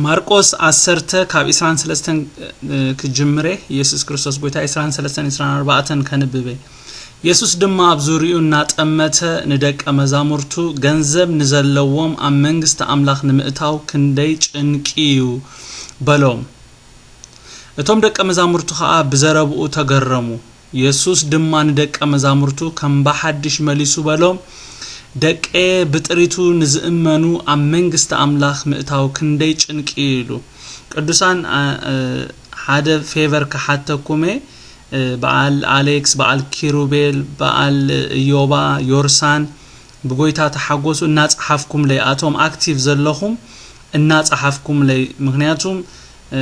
ማርቆስ ዓሰርተ ካብ ዕስራን ሰለስተን ክጅምረ፣ ኢየሱስ ክርስቶስ ጎይታ ዕስራን ሰለስተን ዕስራን ኣርባዕተን ከንብበ። ኢየሱስ ድማ ኣብ ዙሪኡ እናጠመተ ንደቀ መዛሙርቱ፣ "ገንዘብ ንዘለዎም ኣብ መንግስቲ ኣምላኽ ንምእታው ክንደይ ጭንቂ እዩ" በሎም። እቶም ደቀ መዛሙርቱ ኸኣ ብዘረብኡ ተገረሙ። የሱስ ድማ ንደቀ መዛሙርቱ ከም ብሓድሽ መሊሱ በሎም፣ "ደቀ ብጥሪቱ ንዝእመኑ ኣብ መንግስቲ ኣምላኽ ምእታው ክንደይ ጭንቂ እዩ" ኢሉ። ቅዱሳን፣ ኣ-፣ እ፣ ሓደ ፌቨር ክሓተኩም እየ። እ፣ በዓል ኣሌክስ፣ በዓል ኪሩቤል፣ በዓል እዮባ፣ ዮርሳን፣ ብጎይታ ተሓጎሱ። እናጸሓፍኩምለይ፣ ኣቶም ኣክቲቭ ዘለኹም እናጸሓፍኩምለይ፣ ምኽንያቱም፣ እ፣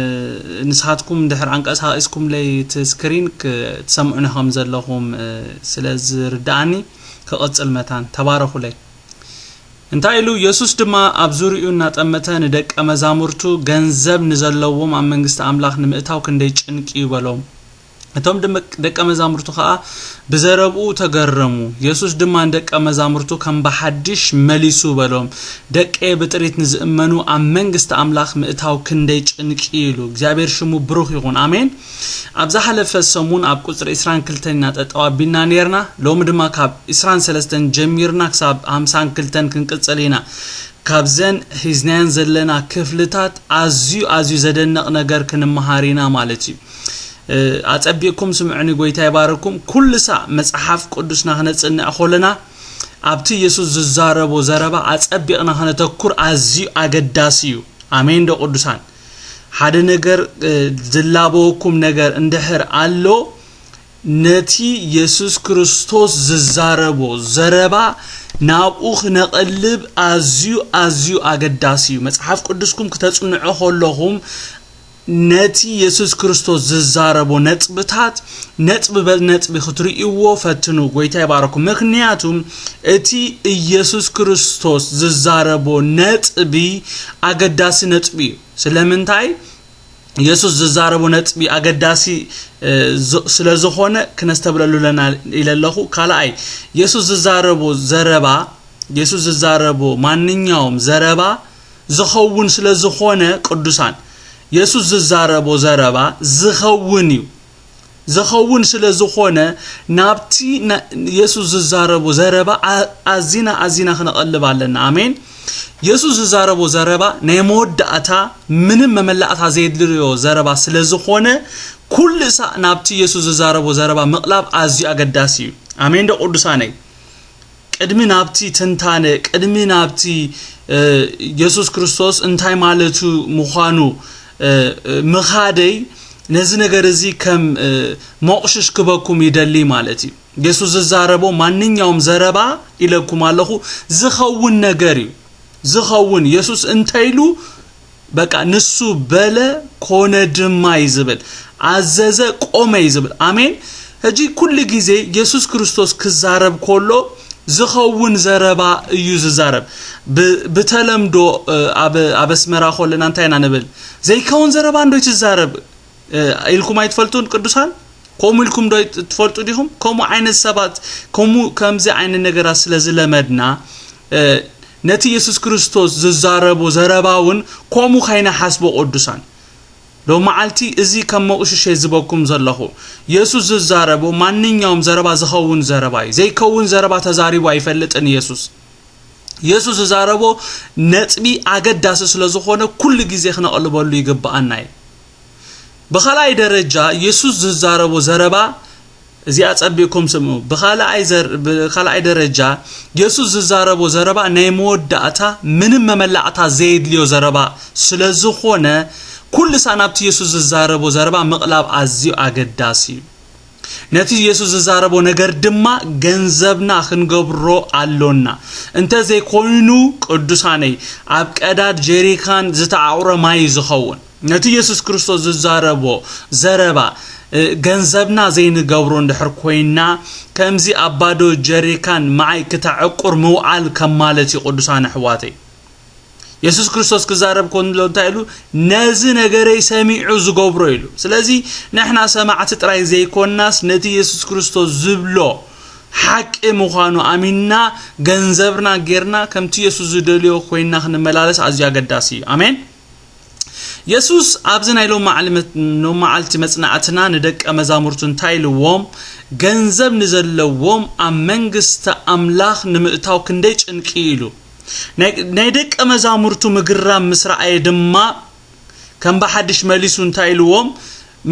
ንስኻትኩም ድሕር ኣንቀሳቒስኩምለይ እቲ ስክሪን ክትሰምዑኒ ከም ዘለኹም፣ እ፣ ስለ ዝርድኣኒ ክቕጽል መታን። ተባረኹለይ። እንታይ ኢሉ? የሱስ ድማ ኣብ ዙሪኡ እናጠመተ ንደቀ መዛሙርቱ፣ "ገንዘብ ንዘለዎም ኣብ መንግስቲ ኣምላኽ ንምእታው ክንደይ ጭንቂ እዩ" በሎም። እቶም ድመ-፣ ደቀ መዛሙርቱ ኸኣ ብዘረብኡ ተገረሙ። የሱስ ድማ ንደቀ መዛሙርቱ ከም ብሓድሽ መሊሱ በሎም፣ "ደቀ ብጥሪት ንዝእመኑ ኣብ መንግስቲ ኣምላኽ ምእታው ክንደይ ጭንቂ" ኢሉ። እግዚኣብሔር ሽሙ ብሩኽ ይኹን። ኣሜን። ኣብ ዝሓለፈ ሰሙን ኣብ ቁጽሪ ዕስራን ክልተን ኢና ጠጠው ኣቢልና ኔርና። ሎሚ ድማ ካብ ዕስራን ሰለስተን ጀሚርና ክሳብ ሃምሳን ክልተን ክንቅጽል ኢና። ካብዘን ሒዝናየን ዘለና ክፍልታት ኣዝዩ፣ ኣዝዩ ዘደንቕ ነገር ክንመሃር ኢና ማለት እዩ። እ፣ ኣጸቢቕኩም ስምዑኒ፣ ጎይታ ይባርኩም። ኩሉ ሳዕ መጽሓፍ ቅዱስና ክነጽንዕ ከለና፣ ኣብቲ የሱስ ዝዛረቦ ዘረባ ኣጸቢቕና ክነተኩር ኣዝዩ ኣገዳሲ እዩ። ኣሜን ዶ ቅዱሳን? ሓደ ነገር፣ እ፣ ዝላበወኩም ነገር እንድሕር ኣሎ፣ ነቲ የሱስ ክርስቶስ ዝዛረቦ ዘረባ ናብኡ ክነቐልብ ኣዝዩ፣ ኣዝዩ ኣገዳሲ እዩ። መጽሓፍ ቅዱስኩም ክተጽንዑ ከለኹም፣ ነቲ የሱስ ክርስቶስ ዝዛረቦ ነጥብታት ነጥቢ በል ነጥቢ ክትርእይዎ ፈትኑ። ጎይታ ይባረኩም። ምኽንያቱም እቲ ኢየሱስ ክርስቶስ ዝዛረቦ ነጥቢ ኣገዳሲ ነጥቢ እዩ። ስለምንታይ? የሱስ ዝዛረቦ ነጥቢ ኣገዳሲ፣ እ፣ ዝ-፣ ስለ ዝኾነ ክነስተብለሉ ኣለና ኢለ ኣለኹ። ካልኣይ፣ የሱስ ዝዛረቦ ዘረባ፣ የሱስ ዝዛረቦ ማንኛውም ዘረባ ዝኸውን ስለ ዝኾነ፣ ቅዱሳን፣ የሱስ ዝዛረቦ ዘረባ ዝኸውን እዩ። ዝኸውን ስለ ዝኾነ፣ ናብቲ ና-፣ የሱስ ዝዛረቦ ዘረባ ኣ-፣ ኣዚና፣ ኣዚና ክነቐልብ ኣለና። ኣሜን። የሱስ ዝዛረቦ ዘረባ ናይ መወዳእታ፣ ምንም መመላእታ ዘየድልዮ ዘረባ ስለ ዝኾነ፣ ኩሉ ሳዕ ናብቲ የሱስ ዝዛረቦ ዘረባ ምቕላብ ኣዝዩ ኣገዳሲ እዩ። ኣሜን ዶ ቅዱሳነይ? ቅድሚ ናብቲ ትንታነ፣ ቅድሚ ናብቲ፣ እ፣ የሱስ ክርስቶስ እንታይ ማለቱ ምዃኑ፣ እ፣ እ፣ ምኻደይ፣ ነዚ ነገር እዚ ከም፣ እ፣ መቑሽሽ ክበኩም ይደሊ ማለት እዩ። የሱስ ዝዛረቦ ማንኛውም ዘረባ ኢለኩም ኣለኹ፣ ዝኸውን ነገር እዩ። ዝኸውን፣ የሱስ እንተ ኢሉ፣ በቃ፣ ንሱ በለ፣ ኮነ ድማ እዩ ዝብል። ኣዘዘ፣ ቆመ እዩ ዝብል። ኣሜን። ሕጂ ኩሉ ግዜ የሱስ ክርስቶስ ክዛረብ ከሎ ዝኸውን ዘረባ እዩ ዝዛረብ። ብ-፣ ብተለምዶ፣ እ፣ ኣብ፣ ኣብ ኣስመራ ከለና እንታይ ኢና ንብል? ዘይከውን ዘረባ እንዶ ትዛረብ፣ እ፣ ኢልኩም ኣይትፈልጡን ቅዱሳን? ከምኡ ኢልኩም ዶ ትፈልጡ ዲኹም? ከምኡ ዓይነት ሰባት፣ ከምኡ፣ ከምዚ ዓይነት ነገራት ስለ ዝለመድና፣ እ፣ ነቲ የሱስ ክርስቶስ ዝዛረቦ ዘረባ እውን ከምኡ ከይንሓስቦ ቅዱሳን። ሎም መዓልቲ እዚ ከም መቑሽሽ እየ ዝበኩም ዘለኹ። የሱስ ዝዛረቦ ማንኛውም ዘረባ ዝኸውን ዘረባ እዩ። ዘይከውን ዘረባ ተዛሪቡ ኣይፈልጥን የሱስ። የሱስ ዝዛረቦ ነጥቢ ኣገዳሲ ስለ ዝኾነ ኩሉ ግዜ ክነቕልበሉ ይግብኣና እዩ። ብኻልኣይ ደረጃ፣ የሱስ ዝዛረቦ ዘረባ፣ እዚኣ ጸቢቕኩም ስምዑ። ብኻልኣይ ዘር-፣ ብኻልኣይ ደረጃ፣ የሱስ ዝዛረቦ ዘረባ ናይ መወዳእታ፣ ምንም መመላእታ ዘየድልዮ ዘረባ ስለ ዝኾነ፣ ኩሉ ሳዕ ናብቲ የሱስ ዝዛረቦ ዘረባ ምቕላብ ኣዝዩ ኣገዳሲ እዩ። ነቲ የሱስ ዝዛረቦ ነገር ድማ ገንዘብና ክንገብሮ ኣሎና። እንተ ዘይኮይኑ፣ ቅዱሳነይ፣ ኣብ ቀዳድ ጀሪካን ዝተዓቑረ ማይ እዩ ዝኸውን። ነቲ የሱስ ክርስቶስ ዝዛረቦ ዘረባ፣ እ፣ ገንዘብና ዘይንገብሮ እንድሕር ኮይና፣ ከምዚ ኣብ ባዶ ጀሪካን ማይ ክተዕቁር ምውዓል ከም ማለት እዩ፣ ቅዱሳን ኣሕዋተይ። የሱስ ክርስቶስ ክዛረብ ከሎ እንታይ ኢሉ? "ነዚ ነገረይ ሰሚዑ ዝገብሮ" ኢሉ። ስለዚ ንሕና ሰማዕቲ ጥራይ ዘይኮናስ፣ ነቲ የሱስ ክርስቶስ ዝብሎ ሓቂ ምዃኑ ኣሚንና፣ ገንዘብና ጌርና፣ ከምቲ የሱስ ዝደልዮ ኮይና ክንመላለስ ኣዝዩ ኣገዳሲ እዩ። ኣሜን። የሱስ ኣብዚ ናይ ሎመዓልመት-፣ ሎመዓልቲ መጽናዕትና ንደቀ መዛሙርቱ እንታይ ኢልዎም? ገንዘብ ንዘለዎም ኣብ መንግስቲ ኣምላኽ ንምእታው ክንደይ ጭንቂ ኢሉ። ናይ፣ ናይ ደቀ መዛሙርቱ ምግራም ምስ ረኣየ ድማ ከም ብሓድሽ መሊሱ እንታይ ኢልዎም?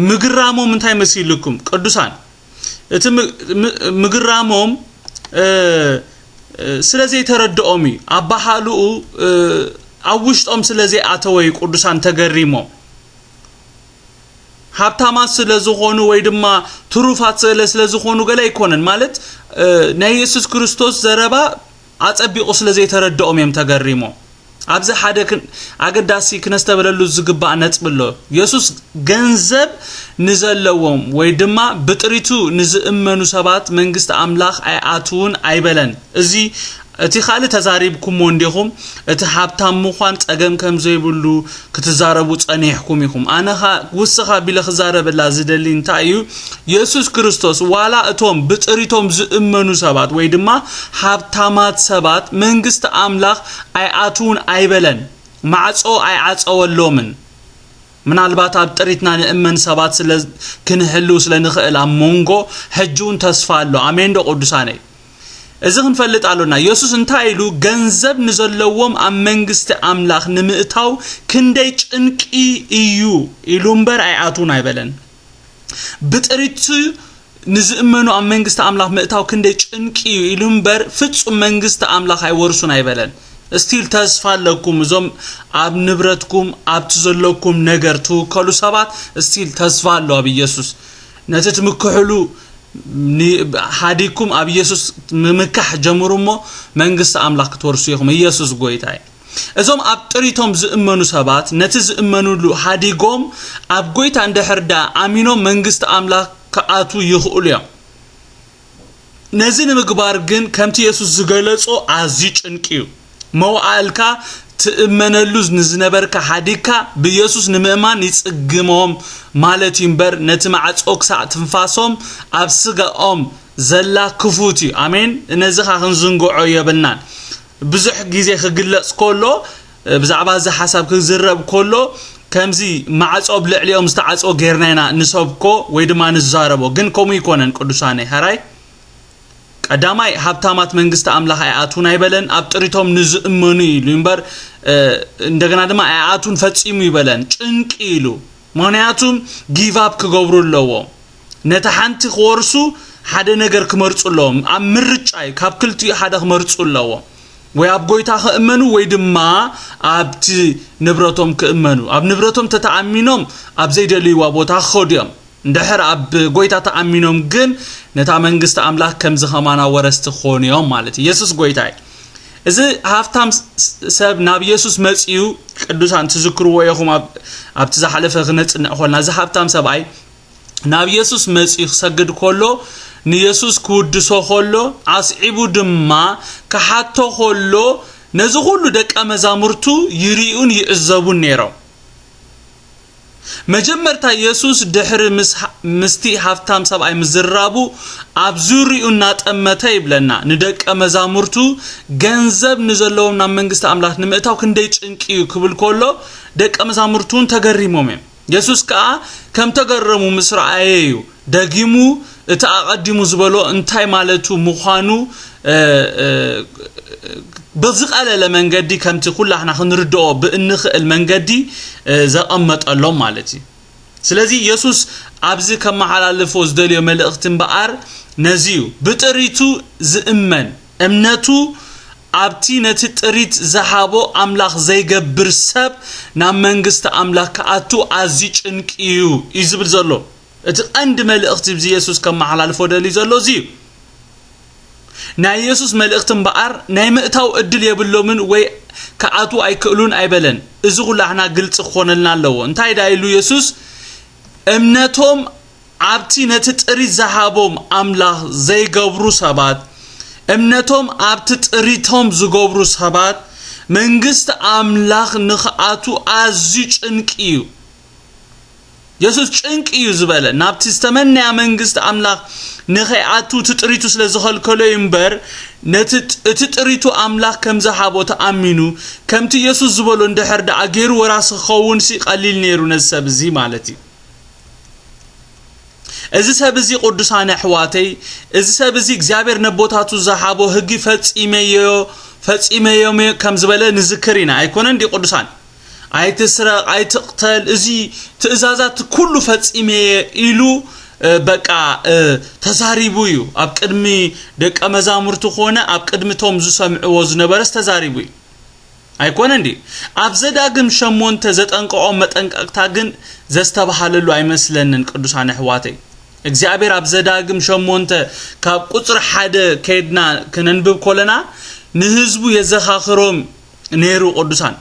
ምግራሞም እንታይ መሲልኩም? ቅዱሳን፣ እቲ ም-፣ ም-፣ ምግራሞም፣ እ፣ እ፣ ስለ ዘይተረድኦም እዩ። ኣባሃልኡ፣ እ፣ ኣብ ውሽጦም ስለ ዘይኣተወ እዩ ቅዱሳን ተገሪሞም። ሃብታማት ስለ ዝኾኑ ወይ ድማ ትሩፋት ስለ፣ ስለ ዝኾኑ ገለ ኣይኮነን። ማለት፣ እ፣ ናይ የሱስ ክርስቶስ ዘረባ ኣጸቢቑ ስለ ዘይተረድኦም እዮም ተገሪሞም። ኣብዚ ሓደ ክን-፣ ኣገዳሲ ክነስተብህለሉ ዝግባእ ነጥቢ ኣሎ። የሱስ ገንዘብ ንዘለዎም ወይ ድማ ብጥሪቱ ንዝእመኑ ሰባት መንግስቲ ኣምላኽ ኣይኣትውን ኣይበለን። እዚ፣ እቲ ካልእ ተዛሪብኩሞ እንዲኹም፣ እቲ ሃብታም ምዃን ጸገም ከም ዘይብሉ ክትዛረቡ ጸኒሕኩም ኢኹም። ኣነ ኸኣ ውስኽ ኣቢለ ክዛረበላ ዝደሊ እንታይ እዩ? የሱስ ክርስቶስ ዋላ እቶም ብጥሪቶም ዝእመኑ ሰባት ወይ ድማ ሃብታማት ሰባት መንግስቲ ኣምላኽ ኣይኣትውን ኣይበለን። ማዕጾ ኣይዓጸወሎምን። ምናልባት ኣብ ጥሪትና ንእመን ሰባት ስለ ክንህልው ስለ ንኽእል ኣብ መንጎ ሕጂ እውን ተስፋ ኣሎ። ኣሜን ዶ ቅዱሳነይ? እዚ ክንፈልጥ ኣሎና። የሱስ እንታይ ኢሉ? "ገንዘብ ንዘለዎም ኣብ መንግስቲ ኣምላኽ ንምእታው ክንደይ ጭንቂ እዩ" ኢሉ እምበር ኣይኣትውን ኣይበለን። ብጥሪቱ ንዝእመኑ ኣብ መንግስቲ ኣምላኽ ምእታው ክንደይ ጭንቂ እዩ ኢሉ እምበር ፍጹም መንግስቲ ኣምላኽ ኣይወርሱን ኣይበለን። እስቲል ተስፋ ኣለኩም። እዞም ኣብ ንብረትኩም፣ ኣብቲ ዘለኩም ነገር ትውከሉ ሰባት፣ እስቲል ተስፋ ኣሎ ኣብ ኢየሱስ። ነቲ ትምክሕሉ ኒ-፣ ሓዲግኩም ኣብ ኢየሱስ ምምካሕ ጀምሩ እሞ መንግስቲ ኣምላኽ ክትወርሱ ኢኹም። ኢየሱስ ጎይታ እዩ። እዞም ኣብ ጥሪቶም ዝእመኑ ሰባት፣ ነቲ ዝእመኑሉ ሓዲጎም ኣብ ጎይታ እንድሕር ደኣ ኣሚኖም መንግስቲ ኣምላኽ ክኣትዉ ይኽእሉ እዮም። ነዚ ንምግባር ግን ከምቲ የሱስ ዝገለጾ ኣዝዩ ጭንቂ እዩ። መዋእልካ ትእመነሉ ንዝነበርካ ሓዲግካ ብየሱስ ንምእማን ይጽግሞም ማለት እዩ እምበር፣ ነቲ ማዕጾ ክሳዕ ትንፋሶም ኣብ ስጋኦም ዘላ ክፉት እዩ። ኣሜን። ነዚ ኸኣ ክንዝንግዖ የብልናን። ብዙሕ ግዜ ክግለጽ ከሎ፣ ብዛዕባ እዚ ሓሳብ ክዝረብ ከሎ፣ ከምዚ ማዕጾ ኣብ ልዕሊኦም ዝተዓጽወ ጌርና ኢና ንሰብኮ ወይ ድማ ንዛረቦ። ግን ከምኡ ኣይኮነን ቅዱሳነይ። ሕራይ ቀዳማይ፣ ሃብታማት መንግስቲ ኣምላኽ ኣይኣትዉን ኣይበለን፣ ኣብ ጥሪቶም ንዝእመኑ ኢሉ እምበር፣ እ፣ እንደገና ድማ ኣይኣትዉን ፈጺሙ ይበለን። ጭንቂ ኢሉ። ምኽንያቱም ጊቭ ኣፕ ክገብሩ ኣለዎም። ነቲ ሓንቲ ክወርሱ ሓደ ነገር ክመርጹ ኣለዎም። ኣብ ምርጫ እዩ፣ ካብ ክልቲኡ ሓደ ክመርጹ ኣለዎም። ወይ ኣብ ጎይታ ክእመኑ ወይ ድማ ኣብቲ ንብረቶም ክእመኑ። ኣብ ንብረቶም ተተኣሚኖም ኣብ ዘይደልይዋ ቦታ ክኸዱ እዮም። እንድሕር ኣብ ጎይታ ተኣሚኖም ግን ነታ መንግስቲ ኣምላኽ ከምዚ ኸማና ወረስቲ ክኾኑ እዮም ማለት እዩ። የሱስ ጎይታ እዩ። እዚ ሃብታም ስ-፣ ሰብ ናብ የሱስ መጺኡ፣ ቅዱሳን ትዝክርዎ ኢኹም፣ ኣብ-፣ ኣብቲ ዝሓለፈ ክነጽንዕ ኮልና፣ እዚ ሃብታም ሰብኣይ ናብ የሱስ መጺኡ ክሰግድ ከሎ፣ ንየሱስ ክውድሶ ከሎ፣ ኣስዒቡ ድማ ክሓቶ ከሎ፣ ነዚ ኹሉ ደቀ መዛሙርቱ ይርእዩን ይዕዘቡን ነይሮም። መጀመርታ የሱስ ድሕሪ ምስ-፣ ምስቲ ሃብታም ሰብኣይ ምዝራቡ፣ ኣብ ዙርያኡ እናጠመተ ይብለና፣ ንደቀ መዛሙርቱ ገንዘብ ንዘለዎም ናብ መንግስቲ ኣምላኽ ንምእታው ክንደይ ጭንቂ እዩ ክብል ከሎ፣ ደቀ መዛሙርቱ እውን ተገሪሞም እዮም። የሱስ ከኣ ከም ተገረሙ ምስ ረኣየ እዩ ደጊሙ እቲ ኣቐዲሙ ዝበሎ እንታይ ማለቱ ምዃኑ፣ እ፣ እ፣ ብዝቐለለ መንገዲ፣ ከምቲ ኩላህና ክንርድኦ ብእንኽእል መንገዲ፣ እ፣ ዘቐመጠሎም ማለት እዩ። ስለዚ የሱስ ኣብዚ ከመሓላልፎ ዝደልዮ መልእኽቲ እምበኣር ነዚ እዩ። ብጥሪቱ ዝእመን፣ እምነቱ ኣብቲ ነቲ ጥሪት ዝሃቦ ኣምላኽ ዘይገብር ሰብ ናብ መንግስቲ ኣምላኽ ክኣቱ ኣዝዩ ጭንቂ እዩ እዩ ዝብል ዘሎ። እቲ ቀንዲ መልእኽቲ እዚ የሱስ ከመሓላልፎ ደልዩ ዘሎ እዚ እዩ። ናይ የሱስ መልእኽቲ እምበኣር ናይ ምእታው ዕድል የብሎምን ወይ ክኣትዉ ኣይክእሉን ኣይበለን። እዚ ኩላህና ግልጺ ክኾነልና ኣለዎ። እንታይ ደኣ ኢሉ የሱስ? እምነቶም ኣብቲ ነቲ ጥሪት ዝሃቦም ኣምላኽ ዘይገብሩ ሰባት፣ እምነቶም ኣብቲ ጥሪቶም ዝገብሩ ሰባት፣ መንግስቲ ኣምላኽ ንኽኣትዉ ኣዝዩ ጭንቂ እዩ። የሱስ ጭንቂ እዩ ዝበለ፣ ናብቲ ዝተመነያ መንግስቲ ኣምላኽ ንኸይኣቱ እቲ ጥሪቱ ስለ ዝኸልከሎ እዩ እምበር፣ ነቲ ጥ-፣ እቲ ጥሪቱ ኣምላኽ ከም ዝሃቦ ተኣሚኑ፣ ከምቲ የሱስ ዝበሎ እንድሕር ደኣ ገይሩ ወራሲ ክኸውንሲ ቀሊል ነይሩ ነዚ ሰብ እዚ ማለት እዩ። እዚ ሰብ እዚ ቅዱሳን ኣሕዋተይ፣ እዚ ሰብ እዚ እግዚኣብሔር ነቦታቱ ዝሃቦ ህጊ ፈጺመዮ፣ ፈጺመዮም ከም ዝበለ ንዝክር ኢና። ኣይኮነን ድዩ ቅዱሳን? ኣይትስረቕ፣ ኣይትቕተል፣ እዚ ትእዛዛት ኩሉ ፈጺመ እየ ኢሉ፣ እ፣ በቃ፣ እ፣ ተዛሪቡ እዩ። ኣብ ቅድሚ ደቀ መዛሙርቱ ኮነ ኣብ ቅድሚ ቶም ዝሰምዕዎ ዝነበረስ ተዛሪቡ እዩ። ኣይኮነን ድዩ? ኣብ ዘዳግም ሸሞንተ ዘጠንቀቖም መጠንቀቕታ ግን ዘስተብሃለሉ ኣይመስለንን ቅዱሳን ኣሕዋተይ። እግዚኣብሔር ኣብ ዘዳግም ሸሞንተ ካብ ቁጽሪ ሓደ ከይድና ክነንብብ ኮለና ንህዝቡ የዘኻኽሮም ነይሩ ቅዱሳን።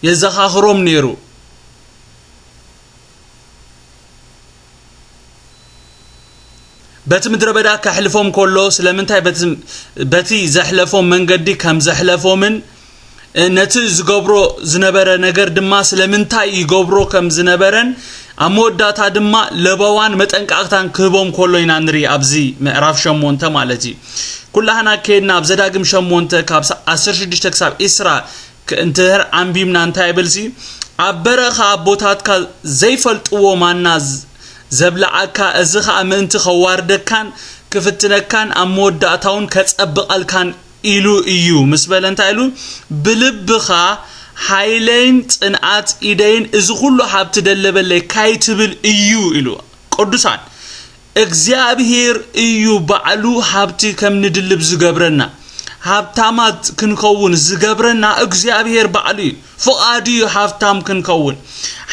የዘኻኽሮም ነይሩ። በቲ ምድረ በዳ ከሕልፎም ከሎ ስለምንታይ በቲ፣ በቲ ዘሕለፎም መንገዲ ከም ዘሕለፎምን ነቲ ዝገብሮ ዝነበረ ነገር ድማ ስለምንታይ ይገብሮ ከም ዝነበረን ኣብ መወዳእታ ድማ ለበዋን መጠንቀቕታን ክህቦም ከሎ ኢና ንርኢ ኣብዚ ምዕራፍ ሸሞንተ ማለት እዩ። ኩላህና ከይድና ኣብ ዘዳግም ሸሞንተ ካብ ዓሰርተ ሽዱሽተ ክሳብ ዒስራ ክ-፣ እንትህር ኣንቢብና እንታይ ይብልሲ? ኣብ በረኻ ኣቦታትካ ዘይፈልጥዎ ማና ዝ-፣ ዘብልዓካ፣ እዚ ኸኣ ምእንቲ ኸዋርደካን ክፍትነካን ኣብ መወዳእታውን ከጸብቐልካን ኢሉ እዩ ምስ በለ እንታይ ኢሉ? ብልብኻ ሓይለይን ጽንዓት ኢደይን እዚ ኹሉ ሃብቲ ደለበለይ ካይትብል እዩ ኢሉ። ቅዱሳን፣ እግዚኣብሔር እዩ ባዕሉ ሃብቲ ከም ንድልብ ዝገብረና። ሃብታማት ክንከውን ዝገብረና እግዚኣብሔር ባዕሉ እዩ። ፍቓዱ እዩ ሃብታም ክንከውን።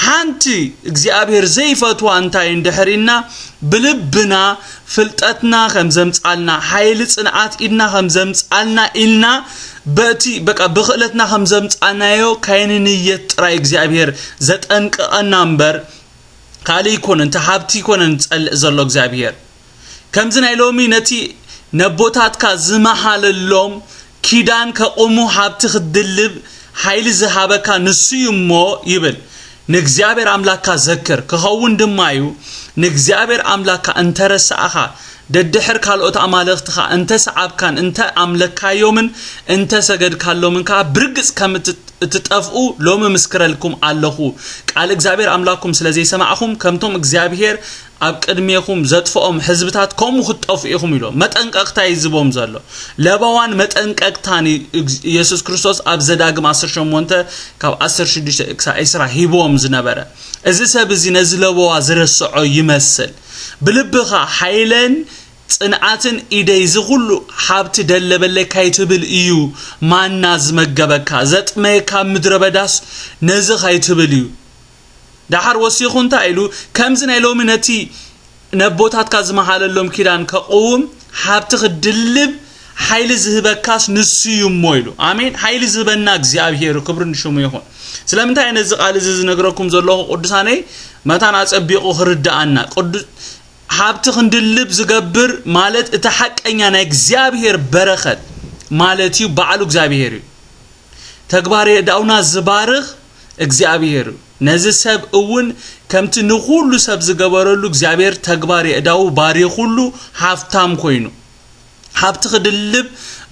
ሓንቲ እግዚኣብሔር ዘይፈትዋ እንታይ እንድሕር ኢልና፣ ብልብና ፍልጠትና ከም ዘምጻልና፣ ሓይሊ ጽንዓት ኢድና ከም ዘምጻልና ኢልና፣ በቲ፣ በቃ፣ ብኽእለትና ከም ዘምጻናዮ ካይንንየት ጥራይ እግዚኣብሔር ዘጠንቅቐና እምበር፣ ካልእ ኣይኮነን፣ እቲ ሃብቲ ኣይኮነን ዝጸልእ ዘሎ እግዚኣብሔር። ከምዚ ናይ ሎሚ ነቲ ነቦታትካ ዝመሃለሎም ኪዳን ከቑሙ ሃብቲ ክትድልብ ሓይሊ ዝሃበካ ንሱ እዩ እሞ ይብል። ንእግዚኣብሔር ኣምላክካ ዘክር፣ ክኸውን ድማ እዩ። ንእግዚኣብሔር ኣምላክካ እንተ ረሳእኻ፣ ደድሕር ካልኦት ኣማልኽትኻ እንተ ሰዓብካን እንተ ኣምለካዮምን እንተ ሰገድካሎምን ከኣ ብርግጽ ከም እት-፣ እትጠፍኡ ሎሚ ምስክረልኩም ኣለኹ። ቃል እግዚኣብሔር ኣምላክኩም ስለ ዘይሰማዕኹም፣ ከምቶም እግዚኣብሔር ኣብ ቅድሜኹም ዘጥፍኦም ህዝብታት ከምኡ ክትጠፍኡ ኢኹም ኢሎ መጠንቀቕታ እዩ ዝቦም ዘሎ። ለበዋን መጠንቀቕታን እዩ እግ-፣ ኢየሱስ ክርስቶስ ኣብ ዘዳግም ዓሰርተ ሸሞንተ ካብ ዓሰርተ ሽዱሽተ ክሳብ ዕስራ ሂብዎም ዝነበረ። እዚ ሰብ እዚ ነዚ ለበዋ ዝረስዖ ይመስል። ብልብኻ ሓይለን ጽንዓትን ኢደይ እዚ ኹሉ ሃብቲ ደለበለይ ካይትብል እዩ ማና ዝመገበካ፣ ዘጥመየካ ኣብ ምድረ በዳስ ነዚ ካይትብል እዩ። ደሓር ወሲኹ እንታይ ኢሉ? ከምዚ ናይ ሎሚ ነቲ ነቦታትካ ዝመሃለሎም ኪዳን ከቕውም፣ ሃብቲ ክድልብ ሓይሊ ዝህበካስ ንሱ እዩ እሞ ኢሉ። ኣሜን። ሓይሊ ዝህበና እግዚኣብሔር እዩ፣ ክብሪ ንሽሙ ይኹን። ስለምንታይ ነዚ ቃል እዚ ዝነግረኩም ዘለኹ ቅዱሳነይ? መታን ኣጸቢቑ ክርድኣና። ቅዱ-፣ ሃብቲ ክንድልብ ዝገብር ማለት እቲ ሓቀኛ ናይ እግዚኣብሔር በረኸት ማለት እዩ፣ ባዕሉ እግዚኣብሔር እዩ። ተግባር የእዳውና ዝባርኽ እግዚኣብሔር እዩ። ነዚ ሰብ እውን ከምቲ ንኹሉ ሰብ ዝገበረሉ እግዚኣብሔር ተግባር የእዳው ባሪኹሉ ሃብታም ኮይኑ፣ ሃብቲ ክድልብ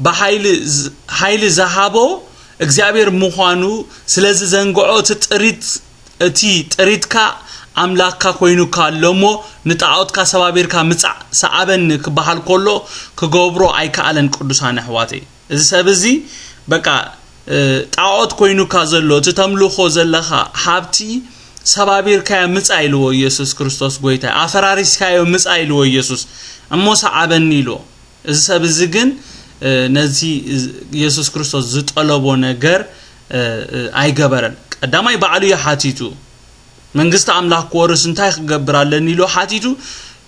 ብሓይሊ ዝ-፣ ሓይሊ ዝሃቦ እግዚኣብሔር ምዃኑ ስለ ዝዘንግዖ፣ እቲ ጥሪት፣ እቲ ጥሪትካ ኣምላኽካ ኮይኑካ ኣሎ እሞ፣ ንጣዖትካ ሰባቢርካ ምጻእ ሰዓበኒ ክበሃል ከሎ፣ ክገብሮ ኣይከኣለን። ቅዱሳን ኣሕዋተይ፣ እዚ ሰብ እዚ በቃ፣ እ፣ ጣዖት ኮይኑካ ዘሎ፣ እቲ ተምልኾ ዘለኻ ሃብቲ ሰባቢርካዮ ምጻእ ኢልዎ ኢየሱስ ክርስቶስ ጎይታ፣ ኣፈራሪስካዮ ምጻእ ኢልዎ ኢየሱስ፣ እሞ ሰዓበኒ ኢልዎ። እዚ ሰብ እዚ ግን፣ እ፣ ነዚ ኢየሱስ ክርስቶስ ዝጠለቦ ነገር፣ እ፣ እ፣ ኣይገበረን። ቀዳማይ ባዕሉ እዩ ሓቲቱ። መንግስቲ ኣምላኽ ክወርስ እንታይ ክገብር ኣለኒ ኢሉ ሓቲቱ።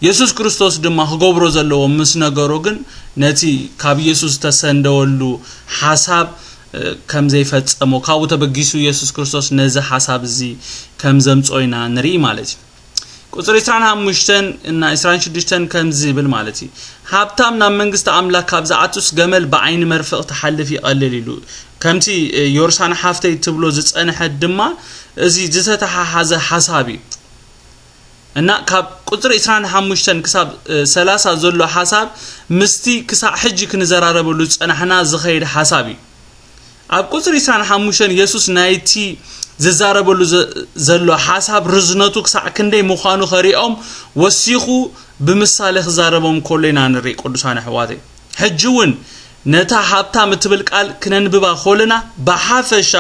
የሱስ ክርስቶስ ድማ ክገብሮ ዘለዎ ምስ ነገሮ ግን ነቲ ካብ የሱስ ዝተሰንደወሉ ሓሳብ፣ እ፣ ከም ዘይፈጸሞ፣ ካብኡ ተበጊሱ የሱስ ክርስቶስ ነዚ ሓሳብ እዚ ከም ዘምጾ ኢና ንርኢ ማለት እዩ። ቁጽሪ ዕስራን ሓሙሽተን እና ዕስራን ሽዱሽተን ከምዚ ይብል ማለት እዩ። "ሃብታም ናብ መንግስቲ ኣምላኽ ካብ ዝኣቱስ ገመል ብዓይኒ መርፍቕ ትሓልፍ ይቐልል" ኢሉ። ከምቲ፣ እ፣ ዮርሳን ሓፍተይ ትብሎ ዝጸንሐት ድማ እዚ ዝተተሓሓዘ ሓሳብ እዩ። እና ካብ ቁፅሪ ዕስራን ሓሙሽተን ክሳብ ሰላሳ ዘሎ ሓሳብ ምስቲ ክሳዕ ሕጂ ክንዘራረበሉ ዝፀናሕና ዝኸይድ ሓሳብ እዩ። ኣብ ቁፅሪ ዕስራን ሓሙሽተን የሱስ ናይቲ ዝዛረበሉ ዘሎ ሓሳብ ርዝነቱ ክሳዕ ክንደይ ምዃኑ ከሪኦም ወሲኹ ብምሳሌ ክዛረቦም ከሎ ኢና ንርኢ። ቅዱሳን ኣሕዋተይ፣ ሕጂ እውን ነታ ሃብታም እትብል ቃል ክነንብባ ከለና ብሓፈሻ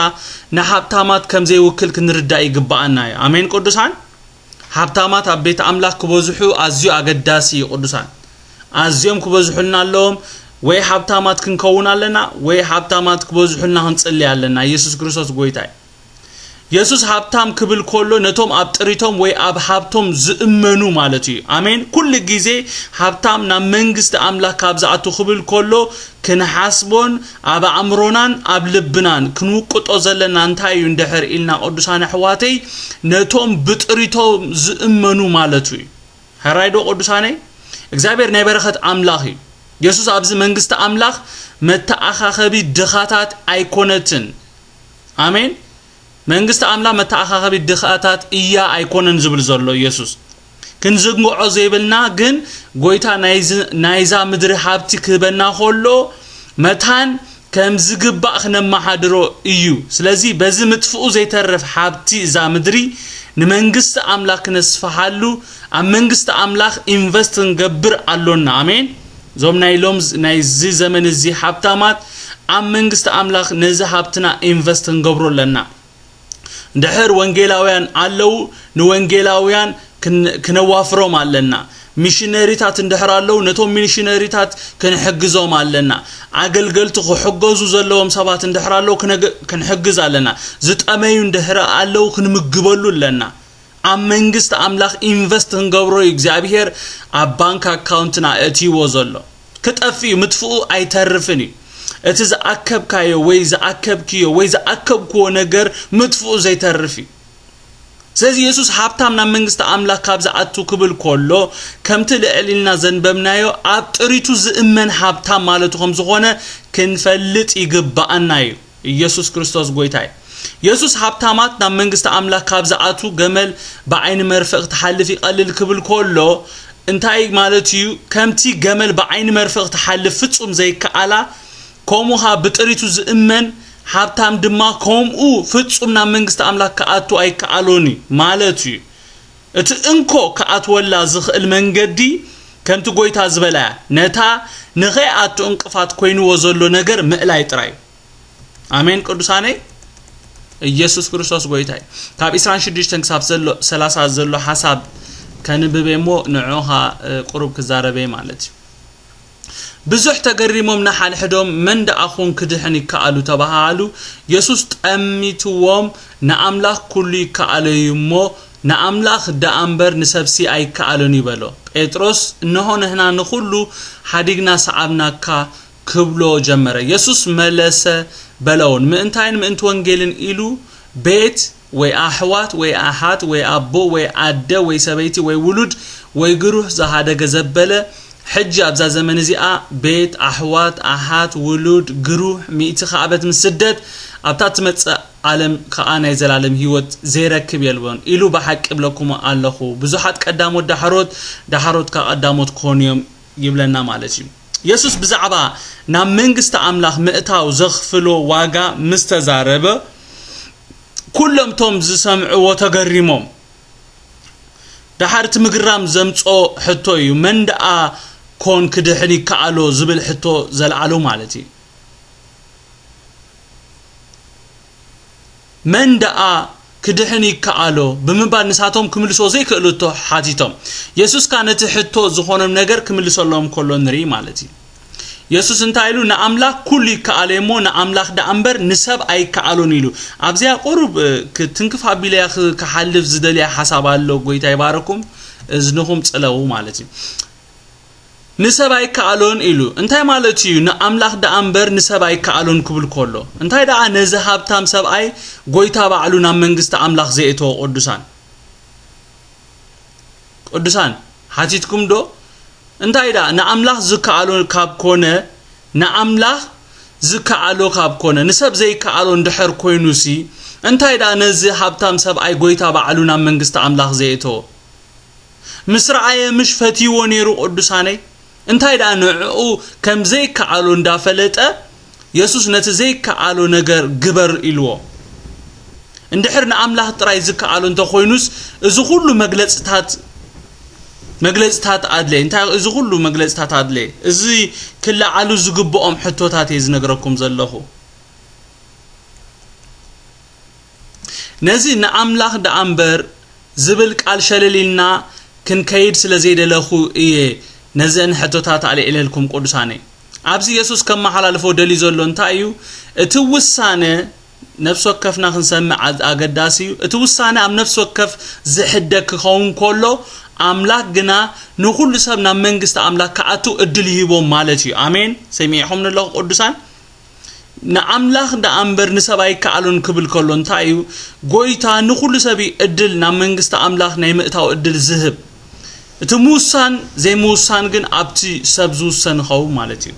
ንሃብታማት ከም ዘይውክል ክንርዳእ ይግብኣና እዩ። ኣሜን ቅዱሳን። ሃብታማት ኣብ ቤት ኣምላኽ ክበዝሑ ኣዝዩ ኣገዳሲ እዩ። ቅዱሳን ኣዝዮም ክበዝሑልና ኣለዎም። ወይ ሃብታማት ክንከውን ኣለና፣ ወይ ሃብታማት ክበዝሑልና ክንጽሊ ኣለና። ኢየሱስ ክርስቶስ ጎይታ እዩ። የሱስ ሃብታም ክብል ከሎ ነቶም ኣብ ጥሪቶም ወይ ኣብ ሃብቶም ዝእመኑ ማለት እዩ። ኣሜን። ኩሉ ግዜ ሃብታም ናብ መንግስቲ ኣምላኽ ካብ ዝኣቱ ክብል ከሎ ክንሓስቦን ኣብ ኣእምሮናን ኣብ ልብናን ክንውቅጦ ዘለና እንታይ እዩ እንድሕር ኢልና ቅዱሳን ኣሕዋተይ፣ ነቶም ብጥሪቶም ዝእመኑ ማለቱ እዩ። ሕራይ ዶ ቅዱሳነይ? እግዚኣብሔር ናይ በረኸት ኣምላኽ እዩ። የሱስ ኣብዚ መንግስቲ ኣምላኽ መተኣኻኸቢ ድኻታት ኣይኮነትን። ኣሜን። መንግስቲ ኣምላኽ መተኣኻኸቢ ድኻታት እያ ኣይኮነን ዝብል ዘሎ ኢየሱስ። ክንዝንግዖ ዘይብልና ግን ጎይታ ናይዚ ናይዛ ምድሪ ሃብቲ ክህበና ከሎ መታን ከም ዝግባእ ክነመሓድሮ እዩ። ስለዚ በዚ ምጥፍኡ ዘይተርፍ ሃብቲ እዛ ምድሪ ንመንግስቲ ኣምላኽ ክነስፍሓሉ ኣብ መንግስቲ ኣምላኽ ኢንቨስት ክንገብር ኣሎና። ኣሜን። እዞም ናይ ሎም ናይዚ ዘመን እዚ ሃብታማት ኣብ መንግስቲ ኣምላኽ ነዚ ሃብትና ኢንቨስት ክንገብሮ ኣለና። እንድሕር ወንጌላውያን ኣለዉ፣ ንወንጌላውያን ክን- ክነዋፍሮም ኣለና። ሚሽነሪታት እንድሕር ኣለዉ፣ ነቶም ሚሽነሪታት ክንሕግዞም ኣለና። ኣገልገልቲ ክሕገዙ ዘለዎም ሰባት እንድሕር ኣለዉ፣ ክነግ- ክንሕግዝ ኣለና። ዝጠመዩ እንድሕር ኣለዉ፣ ክንምግበሉ ኣለና። ኣብ መንግስቲ ኣምላኽ ኢንቨስት ክንገብሮ እዩ እግዚኣብሔር ኣብ ባንክ ኣካውንትና እእትይዎ ዘሎ። ክጠፍእ እዩ፣ ምጥፍኡ ኣይተርፍን እዩ። እቲ ዝኣከብካዮ ወይ ዝኣከብክዮ ወይ ዝኣከብክዎ ነገር ምጥፍኡ ዘይተርፍ እዩ። ስለዚ የሱስ ሃብታም ናብ መንግስቲ ኣምላኽ ካብ ዝኣቱ ክብል ከሎ ከምቲ ልዕል ኢልና ዘንበብናዮ ኣብ ጥሪቱ ዝእመን ሃብታም ማለቱ ከም ዝኾነ ክንፈልጥ ይግብኣና እዩ። ኢየሱስ ክርስቶስ ጎይታ እዩ። የሱስ ሃብታማት ናብ መንግስቲ ኣምላኽ ካብ ዝኣቱ ገመል ብዓይኒ መርፍእ ክትሓልፍ ይቐልል ክብል ከሎ እንታይ ማለት እዩ? ከምቲ ገመል ብዓይኒ መርፍእ ክትሓልፍ ፍጹም ዘይከኣላ ከምኡ ኸኣ ብጥሪቱ ዝእመን ሃብታም ድማ ከምኡ ፍጹም ናብ መንግስቲ ኣምላኽ ክኣቱ ኣይከኣሎን እዩ ማለት እዩ። እቲ እንኮ ክኣትወላ ዝኽእል መንገዲ ከምቲ ጎይታ ዝበላ እያ። ነታ ንኸይኣቱ እንቅፋት ኮይንዎ ዘሎ ነገር ምእላይ ጥራይ እዩ። ኣሜን ቅዱሳነይ። ኢየሱስ ክርስቶስ ጎይታ እዩ። ካብ ዕስራን ሽዱሽተን ክሳብ ዘሎ ሰላሳ ዘሎ ሓሳብ ከንብብ እሞ ንዕኻ ቁሩብ ክዛረበ ማለት እዩ። ብዙሕ ተገሪሞም ንሓድሕዶም መን ደኣ ኾን ክድሕን ይከኣሉ ተባሃሃሉ። የሱስ ጠሚትዎም ንኣምላኽ ኩሉ ይከኣሎ እዩ እሞ ንኣምላኽ ደኣ እምበር ንሰብሲ ኣይከኣሎን እዩ በሎ። ጴጥሮስ እንሆ ንሕና ንኹሉ ሓዲግና ሰዓብናካ ክብሎ ጀመረ። የሱስ መለሰ በለውን ምእንታይን ምእንቲ ወንጌልን ኢሉ ቤት ወይ ኣሕዋት ወይ ኣሓት ወይ ኣቦ ወይ ኣደ ወይ ሰበይቲ ወይ ውሉድ ወይ ግሩህ ዝሃደገ ዘበለ ሕጂ ኣብዛ ዘመን እዚኣ ቤት ኣሕዋት ኣሓት ውሉድ ግሩህ ሚእቲ ከኣበት ምስ ስደት ኣብታ ትመጽእ ዓለም ከኣ ናይ ዘላለም ህይወት ዘይረክብ የልቦን ኢሉ ብሓቂ እብለኩም ኣለኹ ብዙሓት ቀዳሞት ዳሕሮት ዳሕሮት ከኣ ቀዳሞት ክኾኑ እዮም ይብለና ማለት እዩ። የሱስ ብዛዕባ ናብ መንግስቲ ኣምላኽ ምእታው ዘኽፍሎ ዋጋ ምስ ተዛረበ ኩሎም እቶም ዝሰምዕዎ ተገሪሞም። ደሓር እቲ ምግራም ዘምጾ ሕቶ እዩ። መን ደኣ ኮን ክድሕን ይከኣሎ ዝብል ሕቶ ዘልዓሉ ማለት እዩ። መን ደኣ ክድሕን ይከኣሎ ብምባል ንሳቶም ክምልስዎ ዘይክእሉ ሕቶ ሓቲቶም። የሱስ ከኣ ነቲ ሕቶ ዝኾኖም ነገር ክምልሰሎም ከሎ ንርኢ ማለት እዩ። የሱስ እንታይ ኢሉ? ንኣምላኽ ኩሉ ይከኣሎ እሞ ንኣምላኽ ደኣ እምበር ንሰብ ኣይከኣሎን ኢሉ። ኣብዚኣ ቁሩብ እ፣ ክ- ትንክፍ ኣቢለያ ክ- ክሓልፍ ዝደልያ ሓሳብ ኣሎ። ጎይታ ይባረኩም። እዝንኹም ጽለዉ ማለት እዩ። ንሰብ ኣይከኣሎን ኢሉ እንታይ ማለት እዩ? ንኣምላኽ ደኣ እምበር ንሰብ ኣይከኣሎን ክብል ከሎ እንታይ ደኣ ነዚ ሃብታም ሰብኣይ ጎይታ ባዕሉ ናብ መንግስቲ ኣምላኽ ዘእተዎ? ቅዱሳን ቅዱሳን ሓቲትኩም ዶ? እንታይ ደኣ ንኣምላኽ ዝከኣሎ ካብ ኮነ ንኣምላኽ ዝከኣሎ ካብ ኮነ ንሰብ ዘይከኣሎ እንድሕር ኮይኑሲ እንታይ ደኣ ነዚ ሃብታም ሰብኣይ ጎይታ ባዕሉ ናብ መንግስቲ ኣምላኽ ዘእተዎ? ምስ ረኣየ ምሽ ፈትይዎ ነይሩ ቅዱሳነይ? እንታይ ደኣ ንዕኡ ከም ዘይከኣሎ እንዳፈለጠ የሱስ ነቲ ዘይከኣሎ ነገር ግበር ኢልዎ። እንድሕር ንኣምላኽ ጥራይ ዝከኣሎ እንተኾይኑስ እዚ ኩሉ መግለጽታት መግለጽታት ኣድለየ እንታይ እዚ ኩሉ መግለጽታት ኣድለየ እዚ ክለዓሉ ዝግብኦም ሕቶታት እየ ዝነግረኩም ዘለኹ። ነዚ ንኣምላኽ ደኣ እምበር ዝብል ቃል ሸለል ኢልና ክንከይድ ስለ ዘይደለኹ እየ ነዘን ሕቶታት ኣልዒለልኩም ቅዱሳነይ። ኣብዚ የሱስ ከመሓላልፎ ደልዩ ዘሎ እንታይ እዩ? እቲ ውሳነ ነፍሲ ወከፍና ክንሰምዕ ኣገዳሲ እዩ። እቲ ውሳነ ኣብ ነፍሲ ወከፍ ዝሕደግ ክኸውን ከሎ ኣምላኽ ግና ንኹሉ ሰብ ናብ መንግስቲ ኣምላኽ ክኣቱ እድል ይህቦም ማለት እዩ። ኣሜን። ሰሚዕኹም ኣለኹ ቅዱሳን። ንኣምላኽ ደኣ እምበር ንሰብ ኣይከኣሉን ክብል ከሎ እንታይ እዩ? ጎይታ ንኹሉ ሰብ እዩ እድል ናብ መንግስቲ ኣምላኽ ናይ ምእታው እድል ዝህብ። እቲ ምውሳን ዘይምውሳን ግን ኣብቲ ሰብ ዝውሰን ይኸውን ማለት እዩ።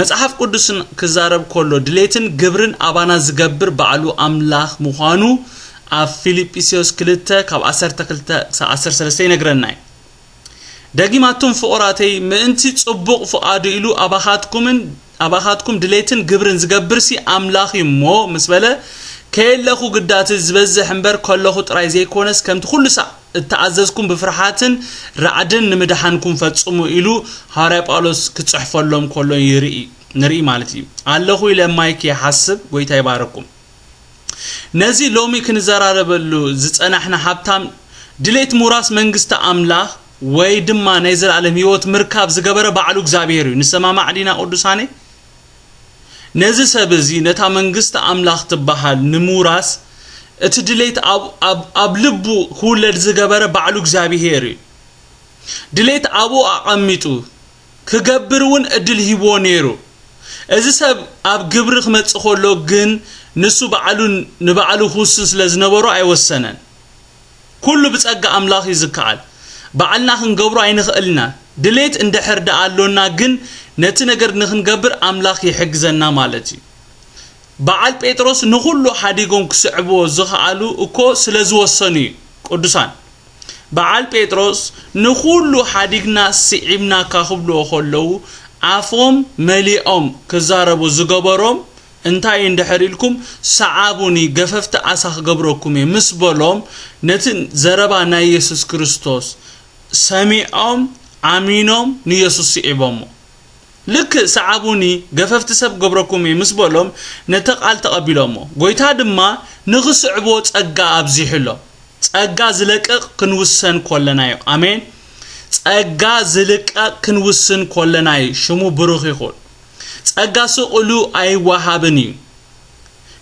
መጽሓፍ ቅዱስን ክዛረብ ከሎ ድሌትን ግብርን ኣባና ዝገብር ባዕሉ ኣምላኽ ምዃኑ ኣብ ፊልጵስዮስ ክልተ ካብ ዓሰርተ ክልተ ክሳብ ዓሰርተ ሰለስተ ይነግረና እዩ። ደጊማቱም ፍቑራተይ ምእንቲ ጽቡቕ ፍቓዱ ኢሉ ኣባኻትኩምን ኣባኻትኩም ድሌትን ግብርን ዝገብርሲ ኣምላኽ እዩ እሞ ምስ በለ ከየለኹ ግዳቲ ዝበዝሕ እምበር ከለኹ ጥራይ ዘይኮነስ ከምቲ ኩሉ ሳዕ እተኣዘዝኩም ብፍርሓትን ራዕድን ንምድሓንኩም ፈጽሙ ኢሉ ሃዋርያ ጳውሎስ ክጽሕፈሎም ከሎ ይርኢ ንርኢ ማለት እዩ። ኣለኹ ኢለ ማይክ ይሓስብ ጎይታ ይባረኩም። ነዚ ሎሚ ክንዘራረበሉ ዝጸናሕና ሃብታም ድሌት ምውራስ መንግስቲ ኣምላኽ ወይ ድማ ናይ ዘላለም ህይወት ምርካብ ዝገበረ ባዕሉ እግዚኣብሔር እዩ። ንሰማማዕ ዲና ቅዱሳነይ? ነዚ ሰብ እዚ ነታ መንግስቲ ኣምላኽ ትበሃል ንምውራስ እቲ ድሌት ኣብ ልቡ ክውለድ ዝገበረ ባዕሉ እግዚኣብሔር እዩ። ድሌት ኣብኡ ኣቐሚጡ ክገብር እውን እድል ሂብዎ ነይሩ። እዚ ሰብ ኣብ ግብሪ ክመጽእ ከሎ ግን ንሱ ባዕሉ ንባዕሉ ክውስን ስለ ዝነበሮ ኣይወሰነን። ኩሉ ብጸጋ ኣምላኽ እዩ ዝከኣል። ባዕልና ክንገብሮ ኣይንኽእልና። ድሌት እንድሕር ደኣ ኣሎና ግን ነቲ ነገር ንኽንገብር ኣምላኽ ይሕግዘና ማለት እዩ። በዓል ጴጥሮስ ንኹሉ ሓዲጎም ክስዕብዎ ዝኸኣሉ እኮ ስለ ዝወሰኑ እዩ። ቅዱሳን በዓል ጴጥሮስ ንኹሉ ሓዲግና ስዒብናካ ክብልዎ ከለዉ ኣፎም መሊኦም ክዛረቡ ዝገበሮም እንታይ እዩ እንድሕር ኢልኩም ሰዓቡኒ ገፈፍቲ ዓሳ ክገብረኩም እየ ምስ በሎም ነቲ ዘረባ ናይ የሱስ ክርስቶስ ሰሚዖም ኣሚኖም ንየሱስ ስዒቦሞ። ልክእ ሰዓቡኒ ገፈፍቲ ሰብ ክገብረኩም እየ ምስ በሎም ነቲ ቃል ተቐቢሎሞ። ጎይታ ድማ ንኽስዕብዎ ጸጋ ኣብዚሑሎም። ጸጋ ዝለቅቕ ክንውሰን ኮለና እዩ። ኣሜን። ጸጋ ዝልቀቕ ክንውስን ኮለና እዩ። ሽሙ ብሩኽ ይኹን። ጸጋ ስቕ ኢሉ ኣይወሃብን እዩ።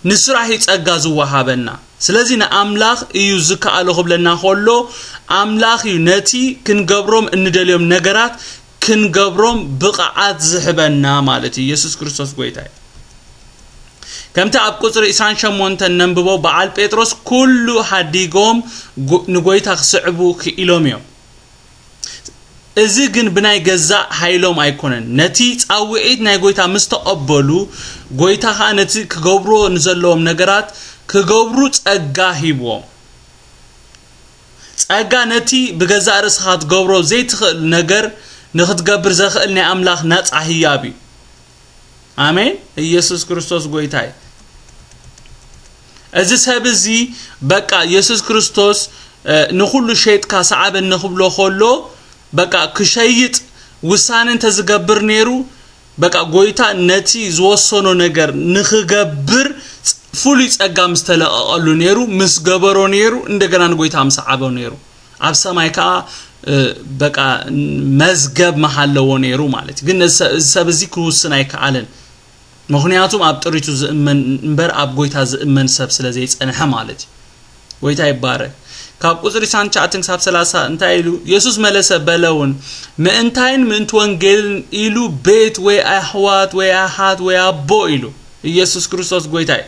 ንስራሕ እዩ ጸጋ ዝወሃበና። ስለዚ ንኣምላኽ እዩ ዝከኣሎ ክብለና ከሎ ኣምላኽ እዩ ነቲ ክንገብሮም እንደልዮም ነገራት ክንገብሮም ብቕዓት ዝህበና ማለት እዩ። ኢየሱስ ክርስቶስ ጎይታ እዩ። ከምቲ ኣብ ቁጽሪ ዕስራን ሸሞንተን ነንብቦ በዓል ጴጥሮስ ኩሉ ሓዲጎም ንጎይታ ክስዕቡ ክኢሎም እዮም። እዚ ግን ብናይ ገዛእ ሓይሎም ኣይኮነን። ነቲ ጻውዒት ናይ ጎይታ ምስ ተቐበሉ፣ ጎይታ ኸኣ ነቲ ክገብርዎ ንዘለዎም ነገራት ክገብሩ ጸጋ ሂብዎም። ጸጋ ነቲ ብገዛእ ርእስኻ ክትገብሮ ዘይትኽእል ነገር ንኽትገብር ዘኽእል ናይ ኣምላኽ ናጻ ህያብ እዩ። ኣሜን። ኢየሱስ ክርስቶስ ጎይታ እዩ። እዚ ሰብ እዚ በቃ የሱስ ክርስቶስ ንኹሉ ሸይጥካ ሰዓበኒ ክብሎ ከሎ በቃ ክሸይጥ ውሳነ እንተዝገብር ነይሩ በቃ ጎይታ ነቲ ዝወሰኖ ነገር ንኽገብር ፍሉይ ጸጋ ምስ ተለቐቐሉ ነይሩ ምስ ገበሮ ነይሩ እንደገና ንጎይታ ምስ ሰዓቦ ነይሩ ኣብ ሰማይ ከዓ በቃ መዝገብ መሃለዎ ነይሩ ማለት እዩ። ግን እዚ ሰብ እዚ ክውስን ኣይከኣለን። ምኽንያቱም ኣብ ጥሪቱ ዝእመን እምበር ኣብ ጎይታ ዝእመን ሰብ ስለ ዘይጸንሐ ማለት እዩ። ጎይታ ይባረክ። ካብ ቁጽሪ ዕስራን ትሽዓተን ክሳብ ሰላሳ እንታይ ኢሉ? የሱስ መለሰ በለ እውን፣ ምእንታይን ምእንቲ ወንጌልን ኢሉ ቤት ወይ ኣሕዋት ወይ ኣሓት ወይ ኣቦ ኢሉ። ኢየሱስ ክርስቶስ ጎይታ እዩ።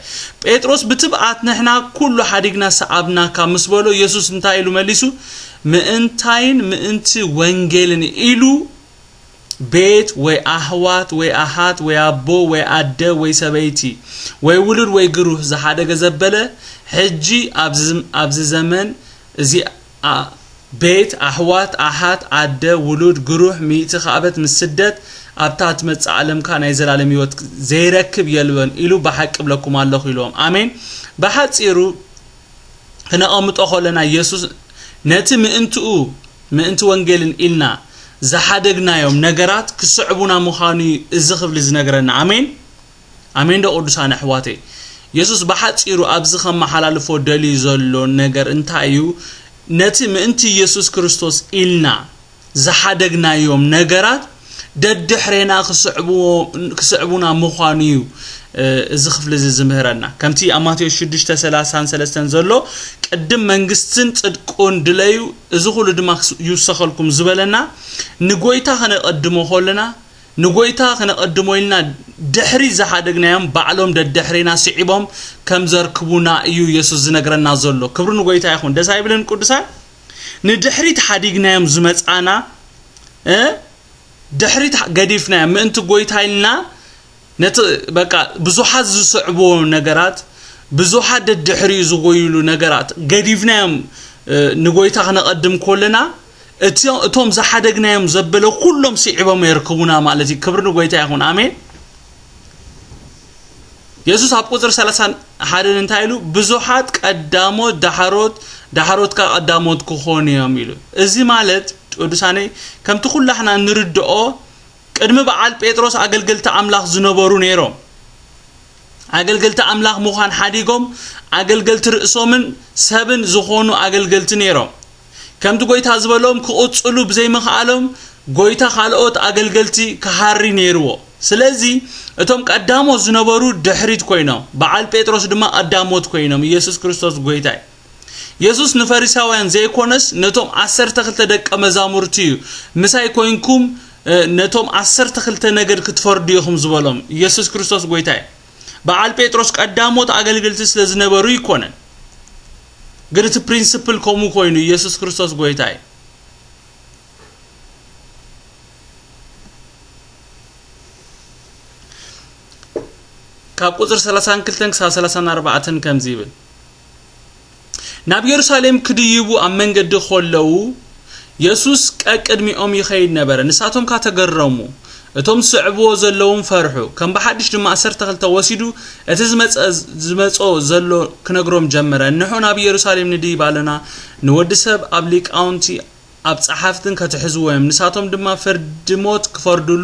ጴጥሮስ ብትብዓት ንሕና ኩሉ ሓዲግና ሰዓብናካ ምስ በሎ የሱስ እንታይ ኢሉ መሊሱ? ምእንታይን ምእንቲ ወንጌልን ኢሉ ቤት ወይ ኣሕዋት ወይ ኣሓት ወይ ኣቦ ወይ ኣደ ወይ ሰበይቲ ወይ ውሉድ ወይ ግሩህ ዝሓደገ ዘበለ ሕጂ ኣብዚ ዘመን እዚ ኣ-፣ ቤት፣ ኣሕዋት፣ ኣሓት፣ ኣደ፣ ውሉድ፣ ግሩህ፣ ሚእቲ ካዕበት ምስ ስደት ኣብታ ትመጽእ ዓለምካ ናይ ዘላለም ህይወት ዘይረክብ የልበን ኢሉ ብሓቂ እብለኩም ኣለኹ ኢልዎም። ኣሜን። ብሓጺሩ ክነቐምጦ ከለና ኢየሱስ ነቲ ምእንትኡ፣ ምእንቲ ወንጌልን ኢልና ዝሓደግናዮም ነገራት ክስዕቡና ምዃኑ እዩ እዚ ክፍሊ ዝነግረና። ኣሜን። ኣሜን ዶ ቅዱሳን ኣሕዋተይ? የሱስ ብሓጺሩ ኣብዚ ከመሓላልፎ ደልዩ ዘሎ ነገር እንታይ እዩ? ነቲ ምእንቲ ኢየሱስ ክርስቶስ ኢልና ዝሓደግናዮም ነገራት ደድሕሬና ክስዕብዎ-፣ ክስዕቡና ምዃኑ እዩ፣ እ፣ እዚ ክፍሊ እዚ ዝምህረና። ከምቲ ኣብ ማቴዎስ ሽዱሽተ ሰላሳን ሰለስተን ዘሎ፣ "ቅድም መንግስትን ጽድቁን ድለዩ፣ እዚ ኩሉ ድማ ክስ-፣ ይውሰኸልኩም" ዝበለና፣ ንጎይታ ከነቐድሞ ከለና፣ ንጎይታ ከነቐድሞ ኢልና ድሕሪ ዝሓደግናዮም ባዕሎም ደድሕሬና ስዒቦም ከም ዘርክቡና እዩ የሱስ ዝነግረና ዘሎ። ክብሪ ንጎይታ ይኹን። ደስ ኣይብልን ቅዱሳን? ንድሕሪት ሓዲግናዮም ዝመጻና፣ እ፣ ድሕሪት ገዲፍናዮም ምእንቲ ጎይታ ኢልና ነቲ በቃ ብዙሓት ዝስዕብዎ ነገራት፣ ብዙሓት ደድሕሪኡ ዝጎይሉ ነገራት ገዲፍናዮም፣ እ፣ ንጎይታ ክነቐድም ከለና፣ እቲ-፣ እቶም ዝሓደግናዮም ዘበለ ኩሎም ስዒቦም የርክቡና ማለት እዩ። ክብሪ ንጎይታ ይኹን። ኣሜን። የሱስ ኣብ ቁጽሪ ሰላሳን ሓደን እንታይ ኢሉ? "ብዙሓት ቀዳሞት ዳሕሮት፣ ዳሕሮት ከኣ ቀዳሞት ክኾኑ እዮም" ኢሉ። እዚ ማለት ቅዱሳነይ፣ ከምቲ ኩላሕና ንርድኦ፣ ቅድሚ በዓል ጴጥሮስ ኣገልገልቲ ኣምላኽ ዝነበሩ ነይሮም። ኣገልገልቲ ኣምላኽ ምዃን ሓዲጎም፣ ኣገልገልቲ ርእሶምን ሰብን ዝኾኑ ኣገልገልቲ ነይሮም። ከምቲ ጎይታ ዝበሎም ክቕጽሉ ብዘይምኽኣሎም፣ ጎይታ ካልኦት ኣገልገልቲ ክሃሪ ነይርዎ። ስለዚ፣ እቶም ቀዳሞት ዝነበሩ ድሕሪት ኮይኖም፣ በዓል ጴጥሮስ ድማ ቀዳሞት ኮይኖም፣ ኢየሱስ ክርስቶስ ጎይታ እዩ። የሱስ ንፈሪሳውያን ዘይኮነስ፣ ነቶም ዓሰርተ ክልተ ደቀ መዛሙርቲ እዩ። "ምሳይ ኮይንኩም፣ እ፣ ነቶም ዓሰርተ ክልተ ነገድ ክትፈርዱ ኢኹም" ዝበሎም። ኢየሱስ ክርስቶስ ጎይታ እዩ። በዓል ጴጥሮስ ቀዳሞት ኣገልገልቲ ስለ ዝነበሩ ይኮነን። ግን እቲ ፕሪንስፕል ከምኡ ኮይኑ፣ ኢየሱስ ክርስቶስ ጎይታ እዩ። ካብ ቁጽሪ ሰላሳን ክልተን ክሳብ ሰላሳን ኣርባዕተን ከምዚ ይብል፣ "ናብ የሩሳሌም ክድይቡ ኣብ መንገዲ ከለዉ፣ የሱስ ቀቅድሚኦም ይኸይድ ነበረ። ንሳቶም ከኣ ተገረሙ። እቶም ዝስዕብዎ ዘለዉን ፈርሑ። ከም ብሓድሽ ድማ ዓሰርተ ክልተ ወሲዱ፣ እቲ ዝመጸ-፣ ዝመጾ ዘሎ ክነግሮም ጀመረ። እንሆ ናብ የሩሳሌም ንድይብ ኣለና። ንወዲ ሰብ ኣብ ሊቃውንቲ ኣብ ጸሓፍትን ከትሕዝዎ እዮም። ንሳቶም ድማ ፍርዲ ሞት ክፈርዱሉ፣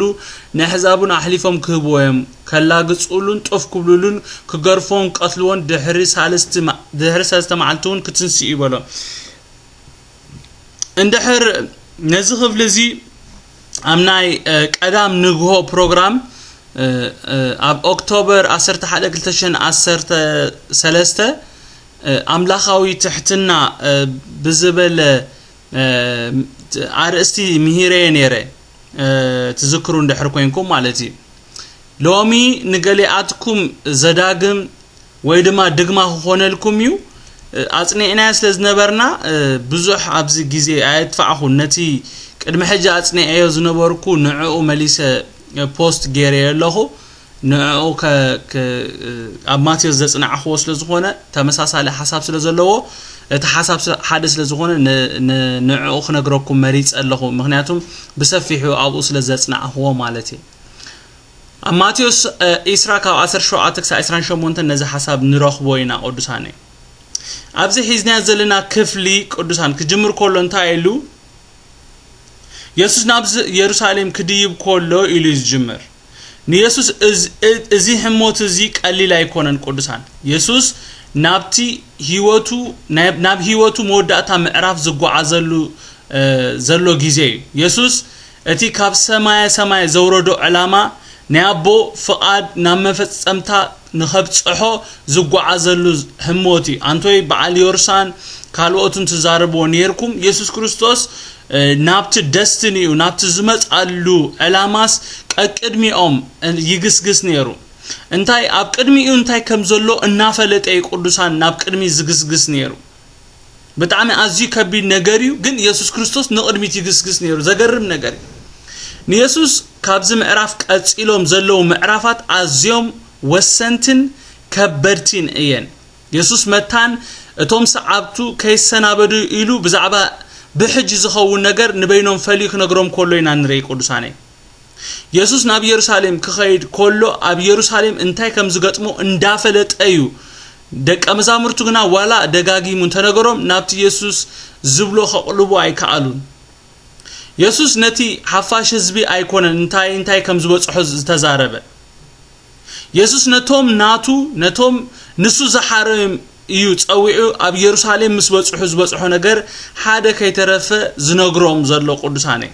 ንኣሕዛብ እውን ኣሕሊፎም ክህብዎ እዮም። ከላግጹሉን ጡፍ ክብሉሉን፣ ክገርፎን ክቀትልዎን፣ ድሕሪ ሳልስቲ ማ-፣ ድሕሪ ሰለስተ መዓልቲ እውን ክትንስኡ እዩ" በሎ። እንድሕር ነዚ ክፍሊ እዚ ኣብ ናይ፣ እ፣ ቀዳም ንግሆ ፕሮግራም፣ እ፣ እ፣ ኣብ ኦክቶበር ዓሰርተ ሓደ ክልተ ሽሕን ዓሰርተ ሰለስተ፣ እ፣ ኣምላኻዊ ትሕትና፣ እ፣ ብዝበለ፣ እ፣ ኣርእስቲ ምሂረየ ነይረ፣ እ፣ ትዝክሩ እንድሕር ኮይንኩም ማለት እዩ። ሎሚ ንገሊኣትኩም ዘዳግም ወይ ድማ ድግማ ክኾነልኩም እዩ። እ፣ ኣጽኒዕናዮ ስለ ዝነበርና፣ እ፣ ብዙሕ ኣብዚ ግዜ ኣየጥፋዕኹን። ነቲ ቅድሚ ሕጂ ኣጽኒዐዮ ዝነበርኩ ንዕኡ መሊሰ፣ እ፣ ፖስት ገይረዮ ኣለኹ። ንዕኡ ከ-፣ ከ-፣ እ፣ ኣብ ማቴዎስ ዘጽናዕኽዎ ስለ ዝኾነ፣ ተመሳሳሊ ሓሳብ ስለ ዘለዎ፣ እቲ ሓሳብ ስለ-፣ ሓደ ስለ ዝኾነ፣ ን-፣ ን-፣ ንዕኡ ክነግረኩም መሪጸ ኣለኹ። ምኽንያቱም ብሰፊሑ ኣብኡ ስለ ዘጽናዕኽዎ ማለት እዩ። ኣብ ማቴዎስ፣ እ፣ ዒስራ ካብ ዓሰርተ ሸውዓተ ክሳብ ዒስራን ሸሞንተን ነዚ ሓሳብ ንረኽቦ ኢና ቅዱሳነይ። ኣብዚ ሒዝናዮ ዘለና ክፍሊ ቅዱሳን ክጅምር ከሎ እንታይ ኢሉ? የሱስ ናብ ዝ-፣ የሩሳሌም ክድይብ ከሎ ኢሉ እዩ ዝጅምር። ንየሱስ እዚ፣ እ-፣ እዚ ህሞት እዚ ቀሊል ኣይኮነን ቅዱሳን። የሱስ ናብቲ ህይወቱ፣ ናይ-፣ ናብ ህይወቱ መወዳእታ ምዕራፍ ዝጓዓዘሉ፣ እ፣ ዘሎ ግዜ እዩ። የሱስ እቲ ካብ ሰማየ ሰማይ ዘውረዶ ዕላማ ናይ ኣቦ ፍቓድ ናብ መፈጸምታ ንኸብጽሖ ዝጓዓዘሉ ህሞት እዩ። ኣንቶይ በዓል ዮርሳን ካልኦትን ትዛረብዎ ነይርኩም። የሱስ ክርስቶስ፣ እ፣ ናብቲ ደስትኒኡ፣ ናብቲ ዝመጻሉ ዕላማስ ቀቅድሚኦም፣ እ፣ ይግስግስ ነይሩ። እንታይ ኣብ ቅድሚኡ እንታይ ከም ዘሎ እናፈለጠ እዩ ቅዱሳን ናብ ቅድሚት ዝግስግስ ነይሩ። ብጣዕሚ ኣዝዩ ከቢድ ነገር እዩ፣ ግን የሱስ ክርስቶስ ንቕድሚት ይግስግስ ነይሩ። ዘገርም ነገር እዩ። ንየሱስ ካብዚ ምዕራፍ ቀጺሎም ዘለዉ ምዕራፋት ኣዝዮም ወሰንትን ከበድትን እየን። የሱስ መታን እቶም ሰዓብቱ ከይሰናበዱ ኢሉ ብዛዕባ ብሕጂ ዝኸውን ነገር ንበይኖም ፈልዩ ክነግሮም ከሎ ኢና ንርኢ። ቅዱሳነይ፣ የሱስ ናብ የሩሳሌም ክኸይድ ከሎ ኣብ የሩሳሌም እንታይ ከም ዝገጥሞ እንዳፈለጠ እዩ። ደቀ መዛሙርቱ ግና ዋላ ደጋጊሙ እንተነገሮም ናብቲ የሱስ ዝብሎ ከቕልቡ ኣይከኣሉን። የሱስ ነቲ ሓፋሽ ህዝቢ ኣይኮነን እንታይ እንታይ ከም ዝበጽሖ ዝተዛረበ። የሱስ ነቶም ናቱ፣ ነቶም ንሱ ዝሓረዮም እዩ ጸዊዑ። ኣብ የሩሳሌም ምስ በጽሑ ዝበጽሖ ነገር ሓደ ከይተረፈ ዝነግሮም ዘሎ። ቅዱሳነይ፣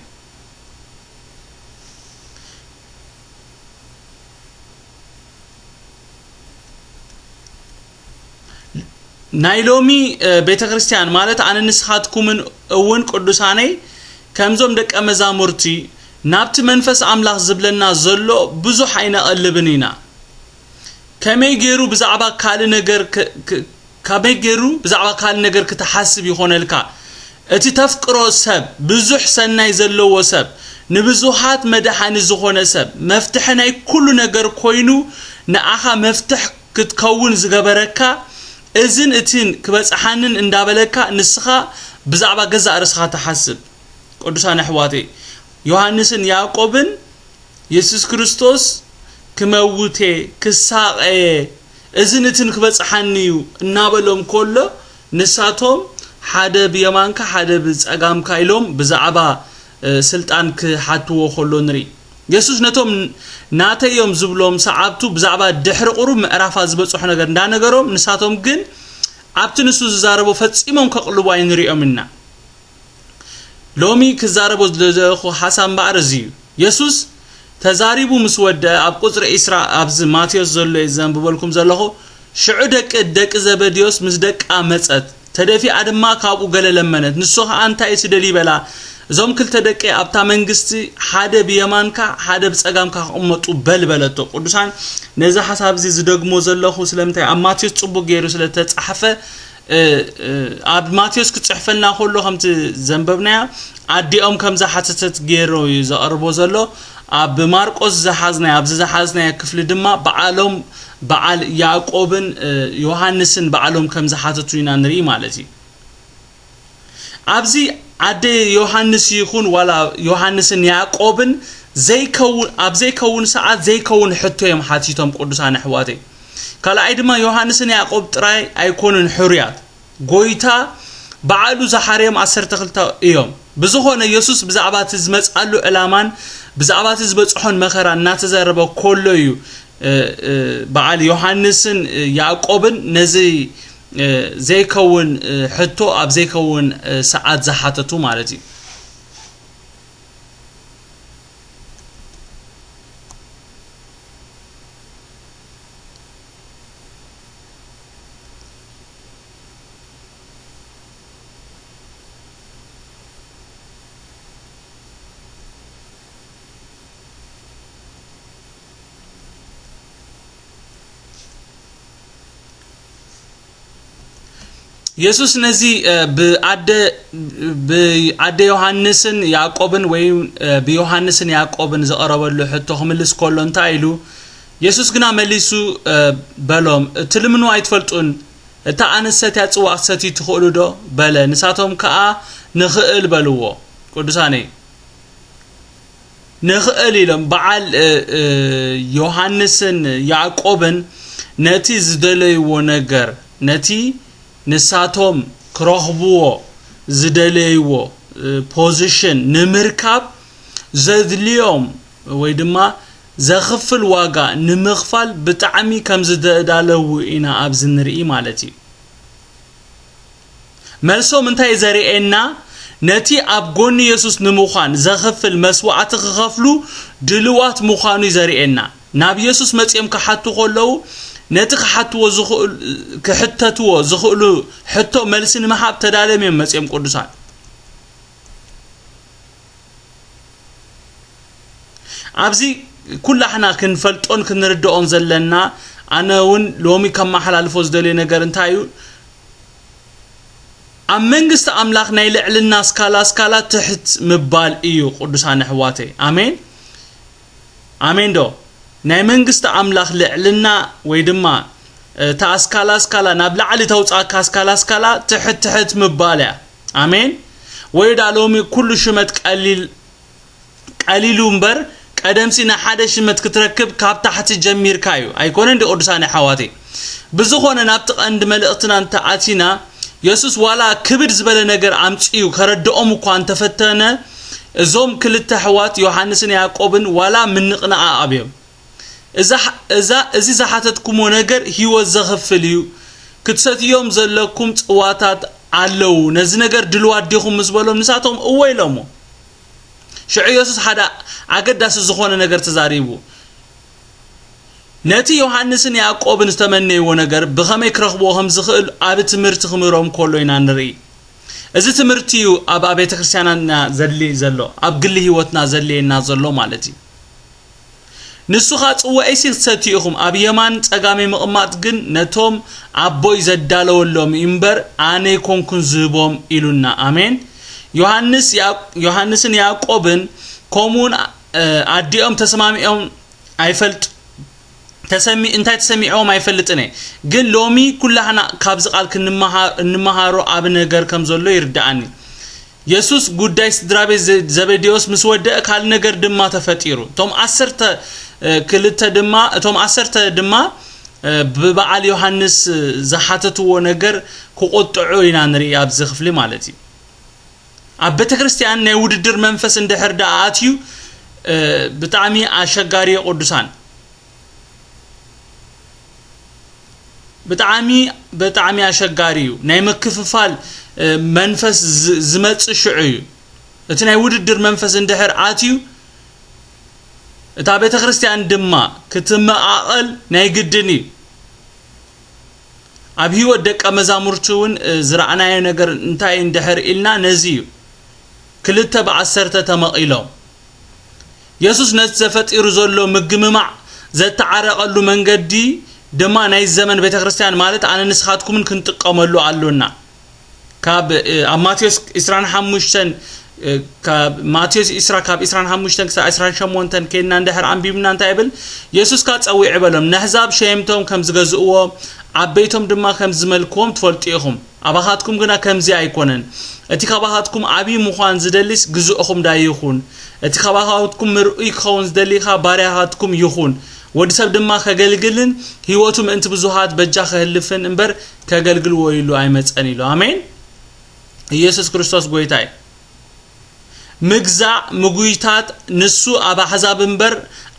ናይ ሎሚ ቤተ ክርስቲያን ማለት ኣነ ንስኻትኩምን እውን ቅዱሳነይ ከምዞም ደቀ መዛሙርቲ ናብቲ መንፈስ ኣምላኽ ዝብለና ዘሎ ብዙሕ ኣይነቐልብን ኢና። ከመይ ገይሩ ብዛዕባ ካልእ ነገር ክ- ክ- ከመይ ገይሩ ብዛዕባ ካልእ ነገር ክትሓስብ ይኾነልካ? እቲ ተፍቅሮ ሰብ፣ ብዙሕ ሰናይ ዘለዎ ሰብ፣ ንብዙሃት መድሓኒ ዝኾነ ሰብ፣ መፍትሒ ናይ ኩሉ ነገር ኮይኑ ንኣኻ መፍትሕ ክትከውን ዝገበረካ፣ እዝን እትን ክበጽሓንን እንዳበለካ ንስኻ ብዛዕባ ገዛእ ርእስኻ ትሓስብ። ቅዱሳን ኣሕዋተይ፣ ዮሃንስን ያዕቆብን የሱስ ክርስቶስ ክመውቴ ክሳቐየ እዝን እትን ክበጽሓኒ እዩ እናበሎም ከሎ ንሳቶም ሓደ ብየማንካ ሓደ ብጸጋምካ ኢሎም ብዛዕባ ስልጣን ክሓትዎ ከሎ ንርኢ። የሱስ ነቶም ናተይ እዮም ዝብሎም ሰዓብቱ ብዛዕባ ድሕሪ ቁሩብ ምዕራፋት ዝበጽሖ ነገር እንዳነገሮም ንሳቶም ግን ኣብቲ ንሱ ዝዛረቦ ፈጺሞም ከቕልቡ ኣይንሪኦም ኢና። ሎሚ ክዛረቦ ዝደለኹ ሓሳብ እምበኣር እዚ እዩ። የሱስ ተዛሪቡ ምስ ወደአ ኣብ ቁጽሪ ዒስራ ኣብዚ ማቴዎስ ዘሎ እዩ ዘንብበልኩም ዘለኹ። ሽዑ ደቂ ደቂ ዘበድዮስ ምስ ደቃ መጸት፣ ተደፊኣ ድማ ካብኡ ገለ ለመነት። ንሱ ኸኣ እንታይ ትደልዪ በላ። እዞም ክልተ ደቂ ኣብታ መንግስቲ ሓደ ብየማንካ ሓደ ብጸጋምካ ክቕመጡ በል በለቶ። ቅዱሳን ነዚ ሓሳብ እዚ ዝደግሞ ዘለኹ ስለምንታይ ኣብ ማቴዎስ ጽቡቕ ገይሩ ስለ ተጻሕፈ ኣብ ማቴዎስ ክጽሕፈልና ከሎ ከምቲ ዘንበብናያ ኣዲኦም ከም ዝሓተተት ገይሩ እዩ ዘቕርቦ ዘሎ። ኣብ ማርቆስ ዝሓዝናዮ ኣብዚ ዝሓዝናዮ ክፍሊ ድማ በዓሎም በዓል ያዕቆብን ዮሃንስን በዓሎም ከም ዝሓተቱ ኢና ንርኢ ማለት እዩ። ኣብዚ ኣደ ዮሃንስ ይኹን ዋላ ዮሃንስን ያዕቆብን ዘይከውን ኣብ ዘይከውን ሰዓት ዘይከውን ሕቶ እዮም ሓቲቶም ቅዱሳን ኣሕዋተይ። ካልኣይ ድማ ዮሃንስን ያዕቆብ ጥራይ ኣይኮኑን ሕሩያት። ጎይታ ባዕሉ ዝሓረዮም ዓሰርተ ክልተ እዮም። ብዝኾነ የሱስ ብዛዕባ እቲ ዝመጽኣሉ ዕላማን ብዛዕባ እቲ ዝበጽሖን መኸራ እናተዛረበ ከሎ እዩ በዓል ዮሃንስን ያዕቆብን ነዚ ዘይከውን ሕቶ ኣብ ዘይከውን ሰዓት ዝሓተቱ ማለት እዩ። የሱስ ነዚ ብኣደ ብኣደ ዮሃንስን ያዕቆብን ወይ ብዮሃንስን ያዕቆብን ዝቐረበሉ ሕቶ ክምልስ ከሎ እንታይ ኢሉ? የሱስ ግና መሊሱ በሎም፣ እትልምንዎ ኣይትፈልጡን። እታ ኣነ ዝሰትያ ጽዋእ ክትሰትዩ ትኽእሉ ዶ? በለ። ንሳቶም ከኣ ንኽእል በልዎ። ቅዱሳነይ ንኽእል ኢሎም በዓል ዮሃንስን ያዕቆብን ነቲ ዝደለይዎ ነገር ነቲ ንሳቶም ክረኽብዎ ዝደለይዎ ፖዚሽን ንምርካብ ዘድልዮም ወይ ድማ ዘኽፍል ዋጋ ንምኽፋል ብጣዕሚ ከም ዝተዳለዉ ኢና ኣብዚ ንርኢ ማለት እዩ። መልሶም እንታይ ዘርእየና? ነቲ ኣብ ጎኒ የሱስ ንምዃን ዘኽፍል መስዋዕቲ ክኸፍሉ ድልዋት ምዃኑ ዘርእየና። ናብ የሱስ መጺኦም ክሓቱ ከለዉ ነቲ ክሓትዎ ዝኽእሉ ክሕተትዎ ዝኽእሉ ሕቶ መልሲ ንምሃብ ተዳልዮም እዮም መጺኦም ቅዱሳን። ኣብዚ ኩላሕና ክንፈልጦን ክንርድኦን ዘለና ኣነ እውን ሎሚ ከመሓላልፎ ዝደልዮ ነገር እንታይ እዩ? ኣብ መንግስቲ ኣምላኽ ናይ ልዕልና ስካላ ስካላ ትሕት ምባል እዩ ቅዱሳን ኣሕዋተይ። ኣሜን ኣሜን ዶ? ናይ መንግስቲ ኣምላኽ ልዕልና ወይ ድማ እታ ኣስካላ ኣስካላ ናብ ላዕሊ ተውፃእካ ኣስካላ ኣስካላ ትሕት ትሕት ምባል እያ። ኣሜን። ወይ ዳ ሎሚ ኩሉ ሽመት ቀሊል ቀሊሉ እምበር ቀደምሲ ንሓደ ሽመት ክትረክብ ካብ ታሕቲ ጀሚርካ እዩ። ኣይኮነን ዲ ቅዱሳን ኣሕዋተይ? ብዝኾነ ናብቲ ቀንዲ መልእኽትና እንተኣቲና፣ የሱስ ዋላ ክብድ ዝበለ ነገር ኣምጺኡ ከረድኦም እኳ እንተፈተነ፣ እዞም ክልተ ኣሕዋት ዮሃንስን ያዕቆብን ዋላ ምንቕናቕ ኣብዮም። እዛ እዛ እዚ ዝሓተትኩሞ ነገር ህይወት ዘኽፍል እዩ። ክትሰትዮም ዘለኩም ጽዋታት ኣለዉ። ነዚ ነገር ድልዋት ዲኹም ምስ በሎም ንሳቶም እወ ኢሎሞ። ሽዑ የሱስ ሓደ ኣገዳሲ ዝኾነ ነገር ተዛሪቡ። ነቲ ዮሃንስን ያዕቆብን ዝተመነይዎ ነገር ብኸመይ ክረኽብዎ ከም ዝኽእል ኣብ ትምህርቲ ክምህሮም ከሎ ኢና ንርኢ። እዚ ትምህርቲ እዩ ኣብ ቤተ ክርስቲያናትና ዘድሊ ዘሎ፣ ኣብ ግሊ ህይወትና ዘድልየና ዘሎ ማለት እዩ። ንሱ ኸኣ ጽዋኤሲ ክትሰትዩ ኢኹም፣ ኣብ የማን ጸጋመይ ምቕማጥ ግን ነቶም ኣቦይ ዘዳለወሎም እዩ እምበር ኣነ ኣይኮንኩን ዝህቦም ኢሉና። ኣሜን። ዮሃንስ ያዕ- ዮሃንስን ያዕቆብን ከምኡውን እ፣ ኣዲኦም ተሰማሚዖም ኣይፈልጥ ተሰሚ እንታይ ተሰሚዖም ኣይፈልጥን እየ። ግን ሎሚ ኩላህና ካብዚ ቃል ክንመሃ- እንመሃሮ ኣብ ነገር ከም ዘሎ ይርድኣኒ። የሱስ ጉዳይ ስድራ ቤት ዘ- ዘበዴዎስ ምስ ወደአ ካልእ ነገር ድማ ተፈጢሩ። እቶም ዓሰርተ እ፣ ክልተ ድማ እቶም ዓሰርተ ድማ እ፣ ብበዓል ዮሃንስ እ፣ ዝሓተትዎ ነገር ክቁጥዑ ኢና ንርኢ ኣብዚ ክፍሊ ማለት እዩ። ኣብ ቤተ ክርስቲያን ናይ ውድድር መንፈስ እንድሕር ደኣ ኣትዩ እ፣ ብጣዕሚ ኣሸጋሪ እዩ ቅዱሳን። ብጣዕሚ ብጣዕሚ ኣሸጋሪ እዩ። ናይ ምክፍፋል እ፣ መንፈስ ዝ- ዝመጽእ ሽዑ እዩ። እቲ ናይ ውድድር መንፈስ እንድሕር ኣትዩ እታ ቤተ ክርስቲያን ድማ ክትመቓቐል ናይ ግድን እዩ። ኣብ ህይወት ደቀ መዛሙርቲ እውን እ፣ ዝረኣናዮ ነገር እንታይ እንድሕር ኢልና ነዚ እዩ። ክልተ ብዓሰርተ ተመቒሎም። የሱስ ነቲ ዘፈጢሩ ዘሎ ምግምማዕ ዘተዓረቐሉ መንገዲ ድማ ናይ ዘመን ቤተ ክርስቲያን ማለት ኣነ ንስኻትኩምን ክንጥቀመሉ ኣሎና። ካብ እ፣ ኣብ ማቴዎስ ዕስራን ሓሙሽተን እ፣ ካብ ማቴዎስ ዕስራ ካብ ዕስራን ሓሙሽተን ክሳብ ዕስራን ሸሞንተን ከይድና እንድሕር ኣንቢብና እንታይ ይብል? የሱስ ከኣ ጸዊዑ በሎም፣ ነሕዛብ ሸየምቶም ከም ዝገዝእዎ ዓበይቶም ድማ ከም ዝመልክዎም ትፈልጡ ኢኹም። ኣባኻትኩም ግና ከምዚ ኣይኮነን። እቲ ካባኻትኩም ዓብዪ ምዃን ዝደሊስ ግዙእኹም ዳይ ይኹን። እቲ ካባኻትኩም ምርኡይ ክኸውን ዝደሊ ኸኣ ባርያኻትኩም ይኹን። ወዲ ሰብ ድማ ከገልግልን ህይወቱ ምእንቲ ብዙሃት በጃ ከህልፍን እምበር ከገልግልዎ ኢሉ ኣይመጸን ኢሉ። ኣሜን። ኢየሱስ ክርስቶስ ጎይታ እዩ። ምግዛእ፣ ምጉይታት፣ ንሱ ኣብ ኣሕዛብ እምበር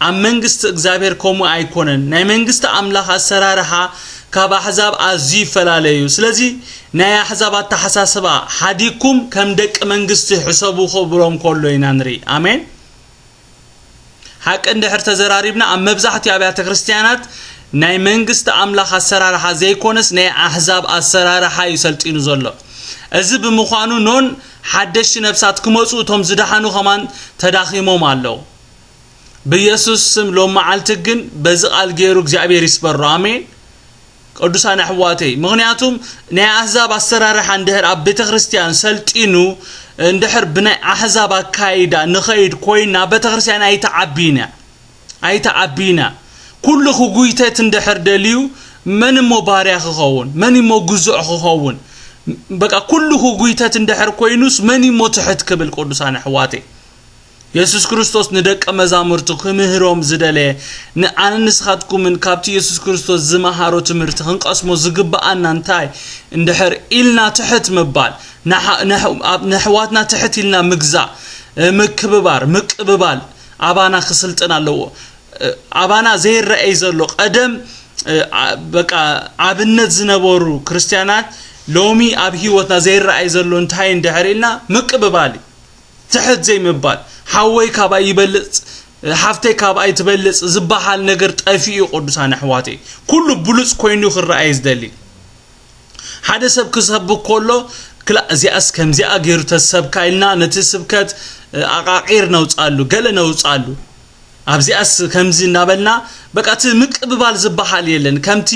ኣብ መንግስቲ እግዚኣብሔር ከምኡ ኣይኮነን። ናይ መንግስቲ ኣምላኽ ኣሰራርሓ ካብ ኣሕዛብ ኣዝዩ ይፈላለ እዩ። ስለዚ ናይ ኣሕዛብ ኣተሓሳስባ ሓዲግኩም ከም ደቂ መንግስቲ ሕሰቡ ክብሎም ከሎ ኢና ንርኢ። ኣሜን። ሓቂ እንድሕር ተዘራሪብና ኣብ መብዛሕትኡ ኣብያተ ክርስቲያናት ናይ መንግስቲ ኣምላኽ ኣሰራርሓ ዘይኮነስ ናይ ኣሕዛብ ኣሰራርሓ እዩ ሰልጢኑ ዘሎ። እዚ ብምዃኑ ኖን ሓደሽቲ ነፍሳት ክመፁ እቶም ዝደሓኑ ከማን ተዳኺሞም ኣለዉ። ብኢየሱስ ስም ሎም መዓልቲ ግን በዚ ቃል ገይሩ እግዚኣብሔር ይስበሮ። ኣሜን። ቅዱሳን ኣሕዋተይ፣ ምኽንያቱም ናይ ኣህዛብ ኣሰራርሓ እንድሕር ኣብ ቤተ ክርስቲያን ሰልጢኑ እንድሕር ብናይ ኣህዛብ ኣካይዳ ንኸይድ ኮይና ቤተ ክርስቲያን ኣይተዓብይን እያ። ኣይተዓብይን እያ። ኩሉ ክጉይተት እንድሕር ደልዩ መን እሞ ባርያ ክኸውን፣ መን እሞ ግዙዕ ክኸውን? በቃ ኩሉ ክጉይተት እንድሕር ኮይኑስ መን እሞ ትሕት ክብል? ቅዱሳን ኣሕዋተይ፣ የሱስ ክርስቶስ ንደቀ መዛሙርቱ ክምህሮም ዝደለየ ንኣነ ንስኻትኩምን ካብቲ የሱስ ክርስቶስ ዝመሃሮ ትምህርቲ ክንቀስሞ ዝግብኣና እንታይ እንድሕር ኢልና ትሕት ምባል፣ ንሓ- ንሕ- ኣብ- ንኣሕዋትና ትሕት ኢልና ምግዛእ፣ ምክብባር፣ ምቅብባል ኣባና ክስልጥን ኣለዎ። ኣባና ዘይረኣይ ዘሎ ቀደም እ፣ ዓ- በቃ ኣብነት ዝነበሩ ክርስትያናት ሎሚ ኣብ ህይወትና ዘይረኣይ ዘሎ እንታይ እንድሕር ኢልና ምቅብባል እዩ። ትሕት ዘይምባል፣ ሓወይ ካባይ ይበልጽ፣ ሓፍተይ ካብኣይ ትበልጽ ዝበሃል ነገር ጠፊኡ እዩ። ቅዱሳን ኣሕዋተይ፣ ኩሉ ብሉጽ ኮይኑ ክረኣይ ዝደሊ። ሓደ ሰብ ክሰብክ ከሎ ክላ እዚኣስ ከምዚኣ ገይሩ ተሰብካ ኢልና ነቲ ስብከት ኣቃቂር ነውጻሉ፣ ገለ ነውጻሉ። ኣብዚኣስ ከምዚ እናበልና በቃ እቲ ምቅብባል ዝበሃል የለን። ከምቲ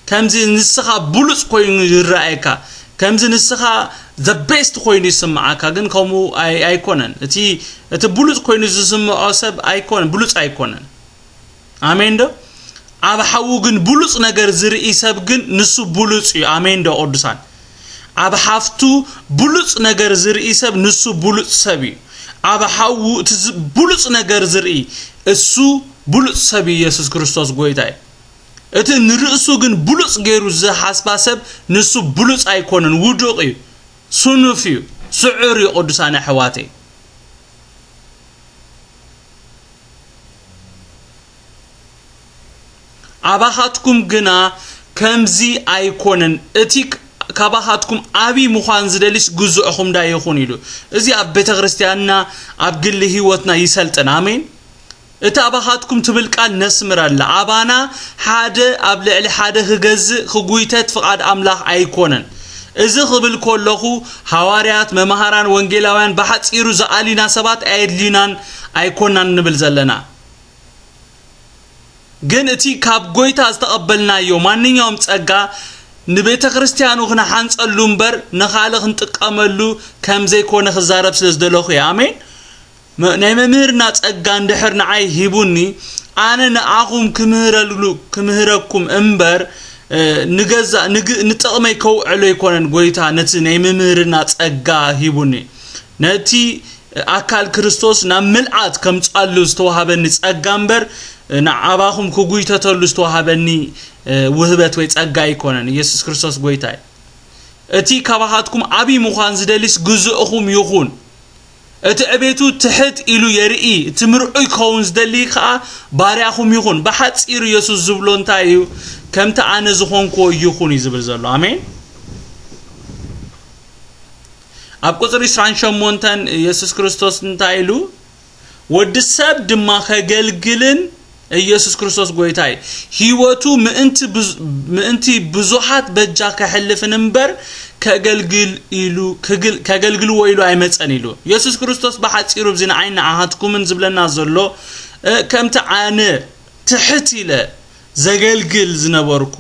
ከምዚ ንስኻ ብሉጽ ኮይኑ ይረኣየካ፣ ከምዚ ንስኻ the best ኮይኑ ይስምዓካ፣ ግን ከምኡ ኣይ- ኣይኮነን። እቲ እቲ ብሉጽ ኮይኑ ዝስምዖ ሰብ ኣይኮነን፣ ብሉጽ ኣይኮነን። ኣሜን ዶ? ኣብ ሓዉ ግን ብሉጽ ነገር ዝርኢ ሰብ ግን ንሱ ብሉጽ እዩ። ኣሜን ዶ ቅዱሳን? ኣብ ሓፍቱ ብሉጽ ነገር ዝርኢ ሰብ ንሱ ብሉጽ ሰብ እዩ። ኣብ ሓዉ እቲ ዝ-፣ ብሉጽ ነገር ዝርኢ እሱ ብሉጽ ሰብ እዩ። ኢየሱስ ክርስቶስ ጎይታ እዩ። እቲ ንርእሱ ግን ብሉጽ ገይሩ ዝሓስባ ሰብ ንሱ ብሉጽ ኣይኮነን፣ ውዱቕ እዩ፣ ስኑፍ እዩ፣ ስዑር እዩ። ቅዱሳን ኣሕዋተይ፣ ኣባኻትኩም ግና ከምዚ ኣይኮነን። እቲ ካባኻትኩም ዓቢ ምዃን ዝደሊስ ግዙእኹም ዳ ይኹን ኢሉ። እዚ ኣብ ቤተ ክርስቲያንና ኣብ ግሊ ህይወትና ይሰልጥን። ኣሜን። እቲ ኣባኻትኩም ትብል ቃል ነስምረላ። ኣባና ሓደ ኣብ ልዕሊ ሓደ ክገዝእ ክጉይተት ፍቓድ ኣምላኽ ኣይኮነን። እዚ ክብል ከለኹ ሃዋርያት፣ መማህራን፣ ወንጌላውያን ብሓጺሩ ዝኣልዩና ሰባት ኣየድልዩናን ኣይኮናን ንብል ዘለና። ግን እቲ ካብ ጎይታ ዝተቐበልናዮ ማንኛውም ጸጋ ንቤተ ክርስቲያኑ ክንሓንጸሉ እምበር ንኻልእ ክንጥቀመሉ ከም ዘይኮነ ክዛረብ ስለ ዝደለኹ እየ። ኣሜን። መ-፣ ናይ መምህርና ጸጋ እንድሕር ንዓይ ሂቡኒ፣ ኣነ ንኣኹም ክምህረሉ፣ ክምህረኩም እምበር፣ እ፣ ንገዛ፣ ንግ-፣ ንጥቕመይ ከውዕሎ ኣይኮነን ጎይታ ነቲ ናይ መምህርና ጸጋ ሂቡኒ። ነቲ ኣካል ክርስቶስ ናብ ምልኣት ከምጻሉ ዝተዋሃበኒ ጸጋ እምበር፣ ንዓባኹም ክጉይተተሉ ዝተዋሃበኒ፣ እ፣ ውህበት ወይ ጸጋ ኣይኮነን። ኢየሱስ ክርስቶስ ጎይታ እዩ። እቲ ካባኻትኩም ዓቢ ምዃን ዝደሊስ ግዙእኹም ይኹን። እቲ ዕቤቱ ትሕት ኢሉ የርኢ፣ እቲ ምርዑይ ክኸውን ዝደሊ ከኣ ባርያኹም ይኹን። ብሓጺሩ የሱስ ዝብሎ እንታይ እዩ? ከምቲ ኣነ ዝኾንክዎ ይኹን እዩ ዝብል ዘሎ። ኣሜን። ኣብ ቁጽሪ ዕስራን ሸሞንተን የሱስ ክርስቶስ እንታይ ኢሉ? ወዲ ሰብ ድማ ከገልግልን፣ ኢየሱስ ክርስቶስ ጎይታ እዩ፣ ህይወቱ ምእንቲ ብዙ-፣ ምእንቲ ብዙሓት በጃ ከሕልፍን እምበር ከገልግል ኢሉ፣ ክግል-፣ ከገልግልዎ ኢሉ ኣይመጸን ኢሉ። ኢየሱስ ክርስቶስ ብሓጺሩ እዚ ንዓይ ንዓኻትኩምን ዝብለና ዘሎ፣ እ፣ ከምቲ ኣነ ትሕት ኢለ ዘገልግል ዝነበርኩ፣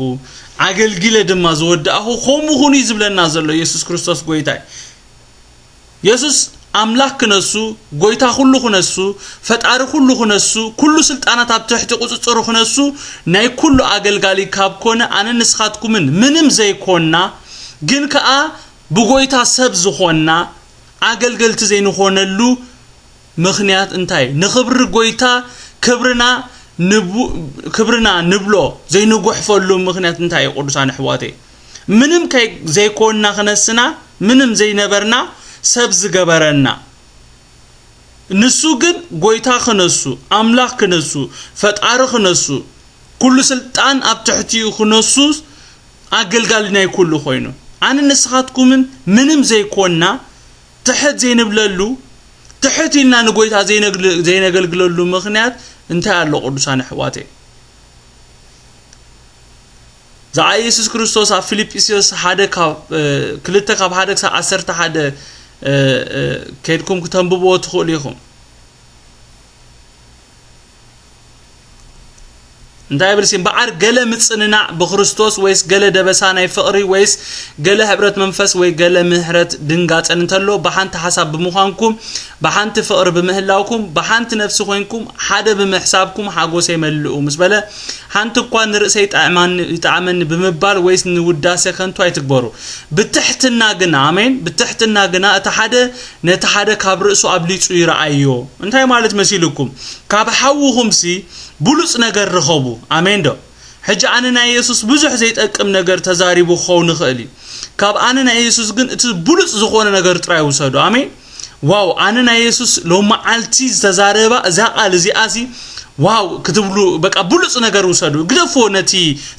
ኣገልጊለ ድማ ዝወዳእኹ፣ ከምኡ ኹኑ እዩ ዝብለና ዘሎ። ኢየሱስ ክርስቶስ ጎይታ እዩ። የሱስ ኣምላኽ ክነሱ፣ ጎይታ ኩሉ ክነሱ፣ ፈጣሪ ኩሉ ክነሱ፣ ኩሉ ስልጣናት ኣብ ትሕቲ ቁጽጽሩ ክነሱ፣ ናይ ኩሉ ኣገልጋሊ ካብ ኮነ፣ ኣነ ንስኻትኩምን ምንም ዘይኮንና፣ ግን ከኣ ብጎይታ ሰብ ዝኾንና ኣገልገልቲ ዘይንኾነሉ ምኽንያት እንታይ? ንኽብሪ ጎይታ ክብርና ንቡ-፣ ክብርና ንብሎ ዘይንጉሕፈሉ ምኽንያት እንታይ እዩ? ቅዱሳን ኣሕዋተይ፣ ምንም ከይ-፣ ዘይኮንና ክነስና፣ ምንም ዘይነበርና ሰብ ዝገበረና። ንሱ ግን ጎይታ ክነሱ፣ ኣምላኽ ክነሱ፣ ፈጣሪ ክነሱ፣ ኩሉ ስልጣን ኣብ ትሕቲኡ ክነሱ ኣገልጋሊ ናይ ኩሉ ኮይኑ። ኣነ ንስኻትኩምን ምንም ዘይኮንና፣ ትሕት ዘይንብለሉ፣ ትሕት ኢልና ንጎይታ ዘይነግል-፣ ዘይነገልግለሉ ምኽንያት እንታይ ኣሎ ቅዱሳን ኣሕዋተይ? ዝዓ ኢየሱስ ክርስቶስ ኣብ ፊልጵስዮስ ሓደ ካብ፣ እ፣ ክልተ ካብ ሓደ ክሳብ ዓሰርተ ሓደ፣ እ፣ እ፣ ከይድኩም ክተንብብዎ ትኽእሉ ኢኹም። እንታይ ይብል ሲ? እምበኣር ገለ ምጽንናዕ ብክርስቶስ ወይስ ገለ ደበሳ ናይ ፍቕሪ ወይስ ገለ ሕብረት መንፈስ ወይ ገለ ምሕረት ድንጋጸን እንተሎ ብሓንቲ ሓሳብ ብምዃንኩም ብሓንቲ ፍቕሪ ብምህላውኩም፣ ብሓንቲ ነፍሲ ኮይንኩም፣ ሓደ ብምሕሳብኩም ሓጎሰይ መልኡ ምስ በለ፣ ሓንቲ እኳ ንርእሰይ ይጥዕማኒ-፣ ይጥዓመኒ ብምባል ወይስ ንውዳሴ ከንቱ ኣይትግበሩ። ብትሕትና ግና፣ ኣሜን፣ ብትሕትና ግና እቲ ሓደ ነቲ ሓደ ካብ ርእሱ ኣብሊጹ ይረኣዮ። እንታይ ማለት መሲልኩም? ካብ ሓውኹምሲ ብሉጽ ነገር ርኸቡ። ኣሜን ዶ? ሕጂ ኣነ ናይ የሱስ ብዙሕ ዘይጠቅም ነገር ተዛሪቡ ክኸውን ይኽእል እዩ። ካብ ኣነ ናይ የሱስ ግን እቲ ብሉጽ ዝኾነ ነገር ጥራይ ውሰዱ። ኣሜን። ዋው፣ ኣነ ናይ የሱስ ሎመዓልቲ ዝተዛረባ እዛ ቃል እዚኣሲ፣ ዋው ክትብሉ፣ በቃ ብሉጽ ነገር ውሰዱ። ግደፍዎ ነቲ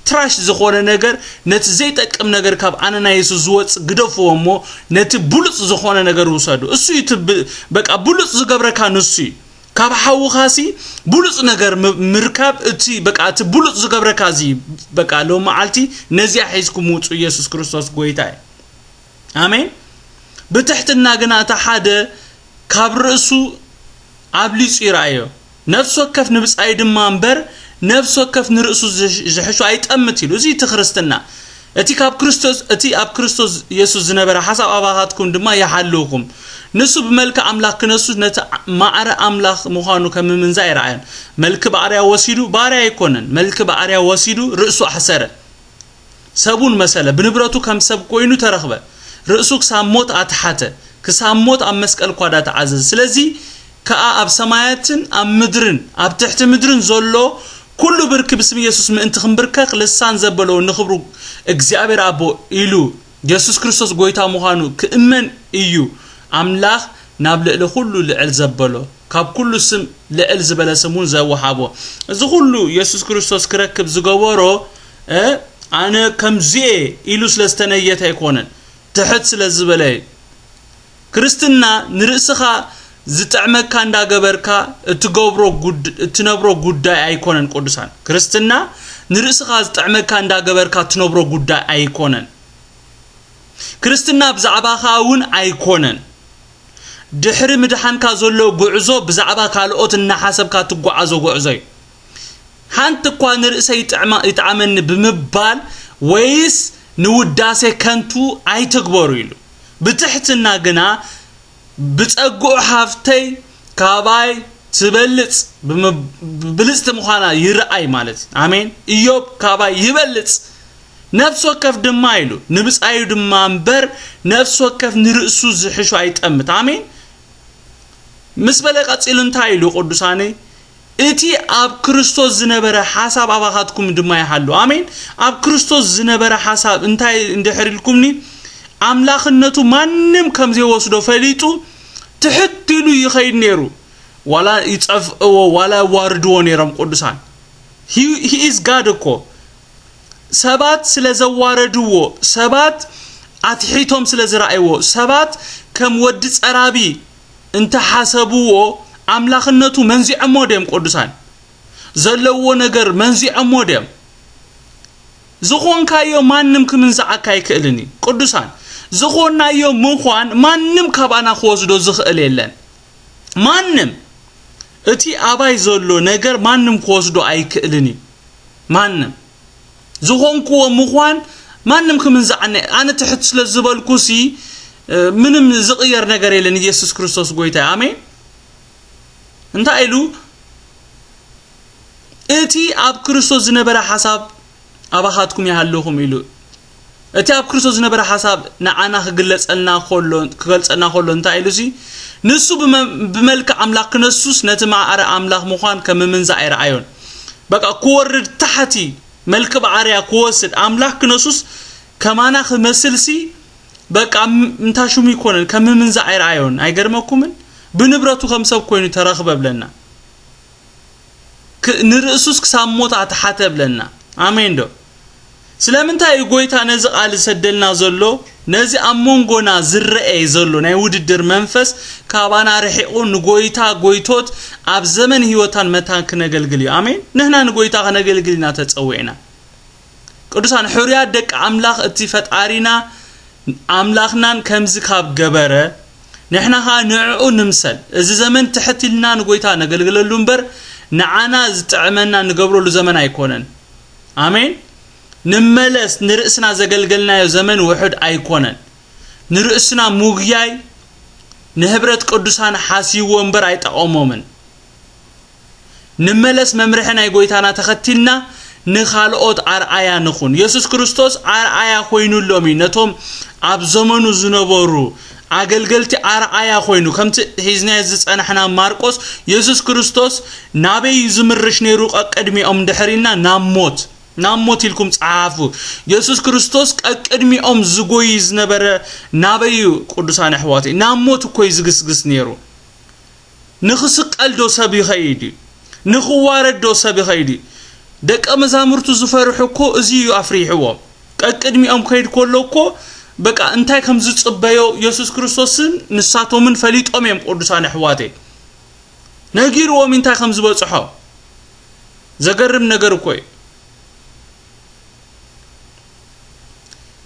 ትራሽ ዝኾነ ነገር፣ ነቲ ዘይጠቅም ነገር ካብ ኣነ ናይ የሱስ ዝወጽእ ግደፍዎ እሞ ነቲ ብሉጽ ዝኾነ ነገር ውሰዱ። እሱ እዩ እቲ ብ-፣ በቃ ብሉጽ ዝገብረካ ንሱ እዩ። ካብ ሓውኻሲ ብሉጽ ነገር ም-፣ ምርካብ እቲ፣ በቃ እቲ ብሉጽ ዝገብረካ እዚ፣ በቃ ሎመዓልቲ ነዚኣ ሒዝኩም ውጹ። ኢየሱስ ክርስቶስ ጎይታ እዩ። ኣሜን። ብትሕትና ግና እቲ ሓደ ካብ ርእሱ ኣብሊጹ ይረኣዮ። ነፍሲ ወከፍ ንብጻዩ ድማ እምበር፣ ነፍሲ ወከፍ ንርእሱ ዝሕ-፣ ዝሕሹ ኣይጠምት ኢሉ። እዚ እቲ ክርስትና። እቲ ካብ ክርስቶስ፣ እቲ ኣብ ክርስቶስ የሱስ ዝነበረ ሓሳብ ኣባኻትኩም ድማ ይሓልውኩም። ንሱ ብመልክዕ ኣምላኽ ክነሱ ነቲ ማዕረ ኣምላኽ ምዃኑ ከም ምምንዛእ ኣይረኣዮን። መልክ ባርያ ወሲዱ፣ ባርያ ኣይኮነን፣ መልክ ባርያ ወሲዱ ርእሱ ኣሕሰረ። ሰቡን መሰለ፣ ብንብረቱ ከም ሰብ ኮይኑ ተረኽበ። ርእሱ ክሳብ ሞት ኣትሓተ፣ ክሳብ ሞት ኣብ መስቀል ኳዳ ተዓዘዘ። ስለዚ ከኣ ኣብ ሰማያትን ኣብ ምድርን ኣብ ትሕቲ ምድርን ዘሎ ኩሉ ብርኪ ብስም ኢየሱስ ምእንቲ ክንብርከኽ ልሳን ዘበሎ ንኽብሩ እግዚኣብሔር ኣቦ ኢሉ የሱስ ክርስቶስ ጎይታ ምዃኑ ክእመን እዩ ኣምላኽ ናብ ልዕሊ ኩሉ ልዕል ዘበሎ፣ ካብ ኩሉ ስም ልዕል ዝበለ ስም እውን ዘወሃቦ። እዚ ኩሉ የሱስ ክርስቶስ ክረክብ ዝገበሮ፣ እ፣ ኣነ ከምዚኤ ኢሉ ስለ ዝተነየተ ኣይኮነን፣ ትሕት ስለ ዝበለ እዩ። ክርስትና ንርእስኻ ዝጥዕመካ እንዳገበርካ እትገብሮ ጉድ-፣ እትነብሮ ጉዳይ ኣይኮነን ቅዱሳን። ክርስትና ንርእስኻ ዝጥዕመካ እንዳገበርካ እትነብሮ ጉዳይ ኣይኮነን። ክርስትና ብዛዕባኻ እውን ኣይኮነን። ድሕሪ ምድሓንካ ዘሎ ጉዕዞ ብዛዕባ ካልኦት እናሓሰብካ ትጓዓዞ ጉዕዞ እዩ። ሓንቲ እኳ ንርእሰይ ይጥዕማ-፣ ይጥዓመኒ ብምባል ወይስ ንውዳሴ ከንቱ ኣይትግበሩ ኢሉ። ብትሕትና ግና ብጸግኡ ሃፍተይ ካባይ ትበልጽ፣ ብም-፣ ብልጽቲ ምዃና ይረኣይ ማለት እዩ። ኣሜን። ኢዮብ ካባይ ይበልጽ። ነፍሲ ወከፍ ድማ ኢሉ፣ ንብጻዩ ድማ እምበር፣ ነፍሲ ወከፍ ንርእሱ ዝሕሹ ኣይጠምት። ኣሜን። ምስ በለ ቀጺሉ እንታይ ኢሉ ቅዱሳነይ? እቲ ኣብ ክርስቶስ ዝነበረ ሓሳብ ኣባኻትኩም ድማ ይሃሉ። ኣሜን። ኣብ ክርስቶስ ዝነበረ ሓሳብ እንታይ እንድሕር ኢልኩምኒ፣ ኣምላኽነቱ ማንም ከም ዘይወስዶ ፈሊጡ ትሕት ኢሉ ይኸይድ ነይሩ። ዋላ ይጸፍእዎ፣ ዋላ ይዋርድዎ ነይሮም ቅዱሳን። He, he is God እኮ። ሰባት ስለ ዘዋረድዎ፣ ሰባት ኣትሒቶም ስለ ዝረኣይዎ፣ ሰባት ከም ወዲ ጸራቢ እንተሓሰብዎ፣ ኣምላኽነቱ መንዚዖሞ ድዮም ቅዱሳን? ዘለዎ ነገር መንዚዖሞ ድዮም? ዝኾንካዮ ማንም ክምንዝዓካ ኣይክእልን እዩ። ቅዱሳን፣ ዝኾንናዮ ምዃን ማንም ካባና ክወስዶ ዝኽእል የለን። ማንም። እቲ ኣባይ ዘሎ ነገር ማንም ክወስዶ ኣይክእልን እዩ። ማንም። ዝኾንክዎ ምዃን ማንም ክምንዝዓኒ፣ ኣነ ትሕት ስለ ዝበልኩሲ፣ እ፣ ምንም ዝቕየር ነገር የለን። ኢየሱስ ክርስቶስ ጎይታ እዩ። ኣሜን። እንታይ ኢሉ? እቲ ኣብ ክርስቶስ ዝነበረ ሓሳብ ኣባኻትኩም ይሃልኹም ኢሉ። እቲ ኣብ ክርስቶስ ዝነበረ ሓሳብ ንዓና ክግለጸልና ከሎ፣ ክገልጸልና ከሎ እንታይ ኢሉሲ? ንሱ ብመ-፣ ብመልክዕ ኣምላኽ ክነሱስ ነቲ ማዕረ ኣምላኽ ምዃን ከም ምምንዛእ ኣይረኣዮን። በቃ ክወርድ ታሕቲ፣ መልክ ባዕርያ ክወስድ፣ ኣምላኽ ክነሱስ ከማና ክመስልሲ፣ በቃ ም-፣ እንታ ሽሙ ይኮነን፣ ከም ምምንዛእ ኣይረኣዮን። ኣይገርመኩምን? ብንብረቱ ከም ሰብ ኮይኑ ተረኽበ ብለና። ክ-፣ ንርእሱስ ክሳብ ሞት ኣትሓተ ብለና። ኣሜን ዶ? ስለምንታይ እዩ ጎይታ ነዚ ቃል ዝሰደልና ዘሎ? ነዚ ኣብ መንጎና ዝረኤ ዘሎ ናይ ውድድር መንፈስ ካባና ርሒቑ ንጎይታ ጎይቶት ኣብ ዘመን ህይወታን መታን ክነገልግል እዩ። ኣሜን። ንሕና ንጎይታ ከነገልግል ኢና ተጸዊዕና። ቅዱሳን፣ ሕሩያት ደቂ ኣምላኽ፣ እቲ ፈጣሪና ኣምላኽናን ከምዚ ካብ ገበረ፣ ንሕና ኸኣ ንዕኡ ንምሰል። እዚ ዘመን ትሕት ኢልና ንጎይታ ነገልግለሉ እምበር፣ ንዓና ዝጥዕመና ንገብረሉ ዘመን ኣይኮነን። ኣሜን። ንመለስ፣ ንርእስና ዘገልገልናዮ ዘመን ውሑድ ኣይኮነን። ንርእስና ምጉያይ ንህብረት ቅዱሳን ሓስይዎ እምበር ኣይጠቐሞምን። ንመለስ፣ መምርሒ ናይ ጎይታና ተኸቲልና ንኻልኦት ኣርኣያ ንኹን። የሱስ ክርስቶስ ኣርኣያ ኮይኑሎም እዩ። ነቶም ኣብ ዘመኑ ዝነበሩ ኣገልገልቲ ኣርኣያ ኮይኑ፣ ከምቲ ሒዝናዮ ዝጸናሕና ማርቆስ፣ የሱስ ክርስቶስ ናበይ እዩ ዝምርሽ ነይሩ? ቀቅድሚኦም እንድሕር ኢልና ናብ ሞት፣ ናብ ሞት ኢልኩም ጸሓፉ። የሱስ ክርስቶስ ቀቅድሚኦም ዝጎይ ዝነበረ ናበይ እዩ? ቅዱሳን ኣሕዋተይ፣ ናብ ሞት እኮ እዩ ዝግስግስ ነይሩ። ንኽስቀል ዶ ሰብ ይኸይድ እዩ? ንኽዋረድ ዶ ሰብ ይኸይድ እዩ? ደቀ መዛሙርቱ ዝፈርሑ እኮ እዚ እዩ ኣፍሪሕዎም። ቀቅድሚኦም ከይድ ከሎ እኮ በቃ እንታይ ከም ዝጽበዮ የሱስ ክርስቶስን ንሳቶምን ፈሊጦም እዮም ቅዱሳን ኣሕዋተይ። ነጊርዎም እንታይ ከም ዝበጽሖ። ዘገርም ነገር እኮ እዩ።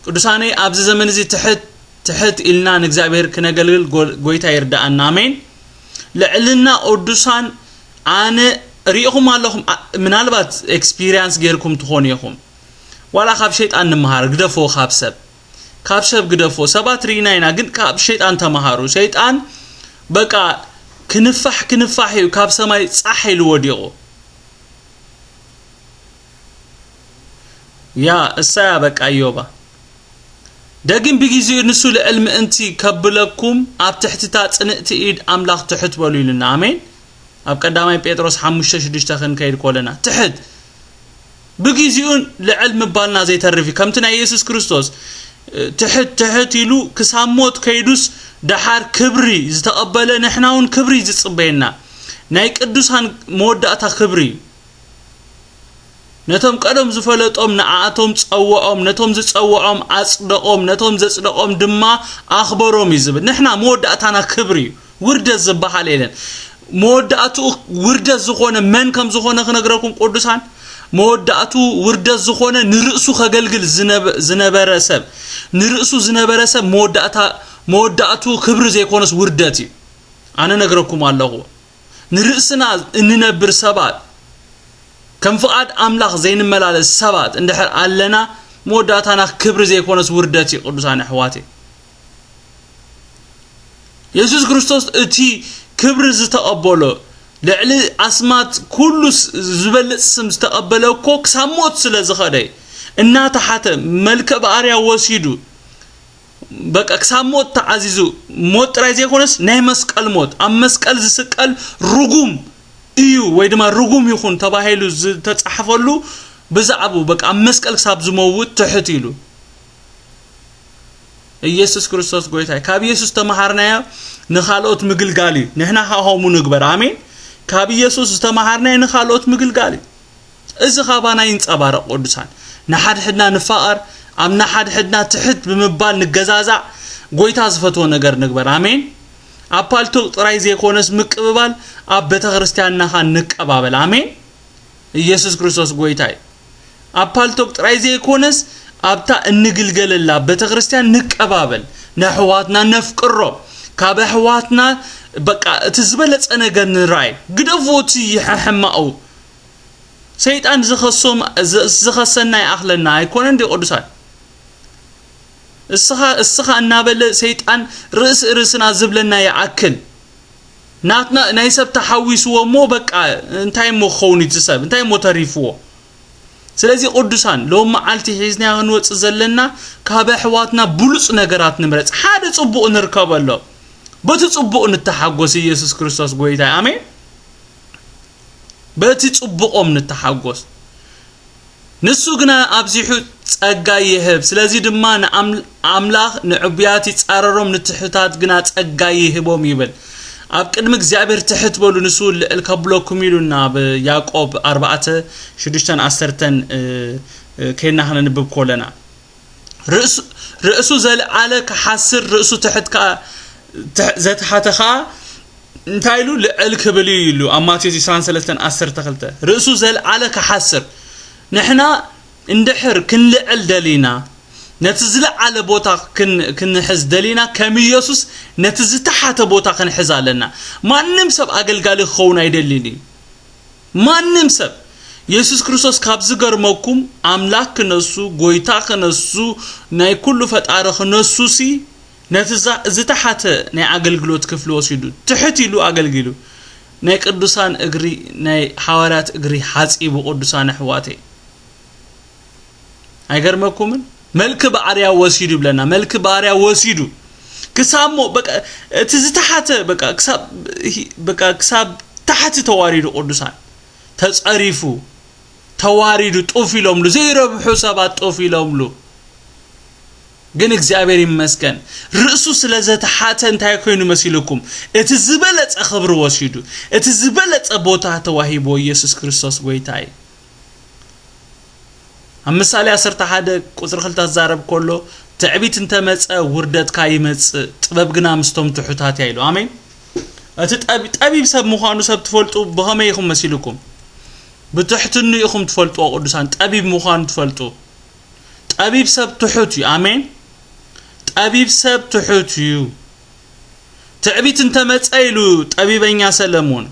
ቅዱሳነይ፣ ኣብዚ ዘመን እዚ ትሕት ትሕት ኢልና ንእግዚኣብሔር ክነገልግል ጎ-፣ ጎይታ ይርዳኣና። ኣሜን። ልዕልና ቅዱሳን ኣነ ሪኢኹም ኣለኹም። ኣ-፣ ምናልባት ኤክስፒሪያንስ ጌርኩም ትኾኑ ኢኹም። ዋላ ካብ ሸይጣን ንምሃር፣ ግደፎ ካብ ሰብ። ካብ ሰብ ግደፎ። ሰባት ርኢና ኢና፣ ግን ካብ ሸይጣን ተማሃሩ። ሸይጣን በቃ ክንፋሕ ክንፋሕ እዩ፣ ካብ ሰማይ ጻሕ ኢሉ ወዲቑ። ያ፣ እሳ እያ በቃ እዮባ። ደጊም ብግዜኡ ንሱ ልዕል ምእንቲ ከብለኩም ኣብ ትሕቲ እታ ጽንዕቲ ኢድ ኣምላኽ ትሕት በሉ ኢሉና። ኣሜን። ኣብ ቀዳማይ ጴጥሮስ ሓሙሽተ ሽዱሽተ ክንከይድ ኮለና፣ ትሕት ብግዜኡ ልዕል ምባልና ዘይተርፍ እዩ። ከምቲ ናይ የሱስ ክርስቶስ፣ እ፣ ትሕት ትሕት ኢሉ ክሳብ ሞት ከይዱስ ደሓር ክብሪ ዝተቐበለ፣ ንሕና እውን ክብሪ ዝጽበየና ናይ ቅዱሳን መወዳእታ ክብሪ እዩ። ነቶም ቀደም ዝፈለጦም ንዓኣቶም ጸውዖም፣ ነቶም ዝጸውዖም ኣጽደቖም፣ ነቶም ዘጽደቖም ድማ ኣኽበሮም እዩ ዝብል። ንሕና መወዳእታና ክብሪ እዩ። ውርደት ዝበሃል የለን። መወዳእትኡ ውርደት ዝኾነ መን ከም ዝኾነ ክነግረኩም ቅዱሳን፣ መወዳእትኡ ውርደት ዝኾነ ንርእሱ ከገልግል ዝነበ-፣ ዝነበረ ሰብ፣ ንርእሱ ዝነበረ ሰብ መወዳእታ-፣ መወዳእትኡ ክብሪ ዘይኮነስ ውርደት እዩ። ኣነ ነግረኩም ኣለኹ። ንርእስና እንነብር ሰባት፣ ከም ፍቓድ ኣምላኽ ዘይንመላለስ ሰባት እንድሕር ኣለና፣ መወዳእታና ክብሪ ዘይኮነስ ውርደት እዩ፣ ቅዱሳን ኣሕዋተይ። የሱስ ክርስቶስ እቲ ክብሪ ዝተቐበሎ፣ ልዕሊ ኣስማት ኩሉ ስ-፣ ዝበልጽ ስም ዝተቐበለ እኮ ክሳብ ሞት ስለ ዝኸደ እዩ። እናተሓተ፣ መልክዕ ብኣርያ ወሲዱ፣ በቃ ክሳብ ሞት ተዓዚዙ፣ ሞት ጥራይ ዘይኮነስ ናይ መስቀል ሞት፣ ኣብ መስቀል ዝስቀል ርጉም እዩ ወይ ድማ ርጉም ይኹን ተባሂሉ ዝተጻሕፈሉ ብዛዕባኡ፣ በቃ ኣብ መስቀል ክሳብ ዝመውት ትሕት ኢሉ። ኢየሱስ ክርስቶስ ጎይታ እዩ። ካብ ኢየሱስ ዝተመሃርናዮ ንኻልኦት ምግልጋል እዩ። ንሕና ከኣ ከምኡ ንግበር። ኣሜን። ካብ ኢየሱስ ዝተመሃርናዮ ንኻልኦት ምግልጋል እዩ። እዚ ካባና ይንጸባረቕ ቅዱሳን። ንሓድሕድና ንፋቐር፣ ኣብ ንሓድሕድና ትሕት ብምባል ንገዛዛዕ፣ ጎይታ ዝፈትዎ ነገር ንግበር። ኣሜን። ኣብ ፓልቶክ ጥራይ ዘይኮነስ ምቅብባል ኣብ ቤተ ክርስቲያንና ኸኣ ንቀባበል። ኣሜን። ኢየሱስ ክርስቶስ ጎይታ እዩ። ኣብ ፓልቶክ ጥራይ ዘይኮነስ ኣብታ እንግልገለላ ቤተ ክርስቲያን ንቀባበል፣ ነሕዋትና ነፍቅሮም፣ ካብ ኣሕዋትና በቃ እቲ ዝበለጸ ነገር ንርኣይ። ግደፎ እቲ ሕማቑ። ሰይጣን ዝኸሶም-፣ ዝ-፣ ዝኸሰና ይኣኽለና ኣይኮነን ድዩ ቅዱሳን? እስኻ፣ እስኻ እናበለ ሰይጣን ርእሲ ርእስና ዝብለና ይኣክል። ናትና፣ ናይ ሰብ ተሓዊስዎ እሞ በቃ እንታይ እሞ ክኸውን እዩ እቲ ሰብ? እንታይ እሞ ተሪፍዎ? ስለዚ ቅዱሳን፣ ሎም መዓልቲ ሒዝናዮ ክንወጽእ ዘለና ካብ ኣሕዋትና ብሉጽ ነገራት ንምረጽ። ሓደ ጽቡቕ ንርከበሎ። በቲ ጽቡቕ ንተሓጎስ። ኢየሱስ ክርስቶስ ጎይታ እዩ። ኣሜን። በቲ ጽቡቖም ንተሓጎስ። ንሱ ግና ኣብዚሑ ጸጋ ይህብ። ስለዚ ድማ ንኣም-፣ ኣምላኽ ንዕቡያት ይጻረሮም፣ ንትሑታት ግና ጸጋ ይህቦም ይብል። ኣብ ቅድሚ እግዚኣብሔር ትሕት በሉ፣ ንሱ ልዕል ከብለኩም ኢሉና፣ ኣብ ያዕቆብ ኣርባዕተ ሽዱሽተን ዓሰርተን፣ እ፣ እ፣ ኬድና ክነንብብ ኮለና። ርእሱ፣ ርእሱ ዘልዓለ ክሓስር፣ ርእሱ ትሕት ከኣ፣ ትሕ-፣ ዘትሓተ ከኣ እንታይ ኢሉ? ልዕል ክብል እዩ ኢሉ ኣብ ማቴዎስ ዕስራን ሰለስተን ዓሰርተ ክልተ። ርእሱ ዘልዓለ ክሓስር። ንሕና እንድሕር ክንልዕል ደሊና፣ ነቲ ዝለዓለ ቦታ ክን-፣ ክንሕዝ ደሊና፣ ከም ኢየሱስ ነቲ ዝተሓተ ቦታ ክንሕዝ ኣለና። ማንም ሰብ ኣገልጋሊ ክኸውን ኣይደልን እዩ። ማንም ሰብ። የሱስ ክርስቶስ ካብ ዝገርመኩም፣ ኣምላኽ ክነሱ፣ ጎይታ ክነሱ፣ ናይ ኩሉ ፈጣሪ ክነሱሲ፣ ነቲ ዛ-፣ ዝተሓተ ናይ ኣገልግሎት ክፍሊ ወሲዱ፣ ትሕት ኢሉ ኣገልጊሉ። ናይ ቅዱሳን እግሪ፣ ናይ ሓዋርያት እግሪ ሓጺቡ፣ ቅዱሳን ኣሕዋተይ። ኣይገርመኩምን? መልክ ባርያ ወሲዱ ይብለና። መልክ ባርያ ወሲዱ። ክሳብ ሞ-፣ በቃ፣ እቲ ዝተሓተ፣ በቃ፣ ክሳብ፣ በቃ፣ ክሳብ ታሕቲ ተዋሪዱ ቅዱሳን። ተጸሪፉ፣ ተዋሪዱ፣ ጡፍ ኢሎምሉ። ዘይረብሑ ሰባት ጡፍ ኢሎምሉ። ግን እግዚኣብሔር ይመስገን። ርእሱ ስለ ዘተሓተ እንታይ ኮይኑ መሲልኩም? እቲ ዝበለጸ ክብሪ ወሲዱ። እቲ ዝበለጸ ቦታ ተዋሂብዎ ኢየሱስ ክርስቶስ ጎይታ እዩ። ኣብ ምሳሌ ዓሰርተ ሓደ ቁጽሪ ክልተ ዝዛረብ ከሎ፣ ትዕቢት እንተመጸ ውርደትካ ይመጽእ፣ ጥበብ ግና ምስቶም ትሑታት እያ ኢሉ። ኣሜን። እቲ ጠቢ-፣ ጠቢብ ሰብ ምዃኑ ሰብ ትፈልጡ ብኸመይ ኢኹም መሲልኩም? ብትሕትኑ ኢኹም ትፈልጥዎ ቅዱሳን፣ ጠቢብ ምዃኑ ትፈልጡ። ጠቢብ ሰብ ትሑት እዩ። ኣሜን። ጠቢብ ሰብ ትሑት እዩ። ትዕቢት እንተመጸ ኢሉ ጠቢበኛ ሰለሞን፣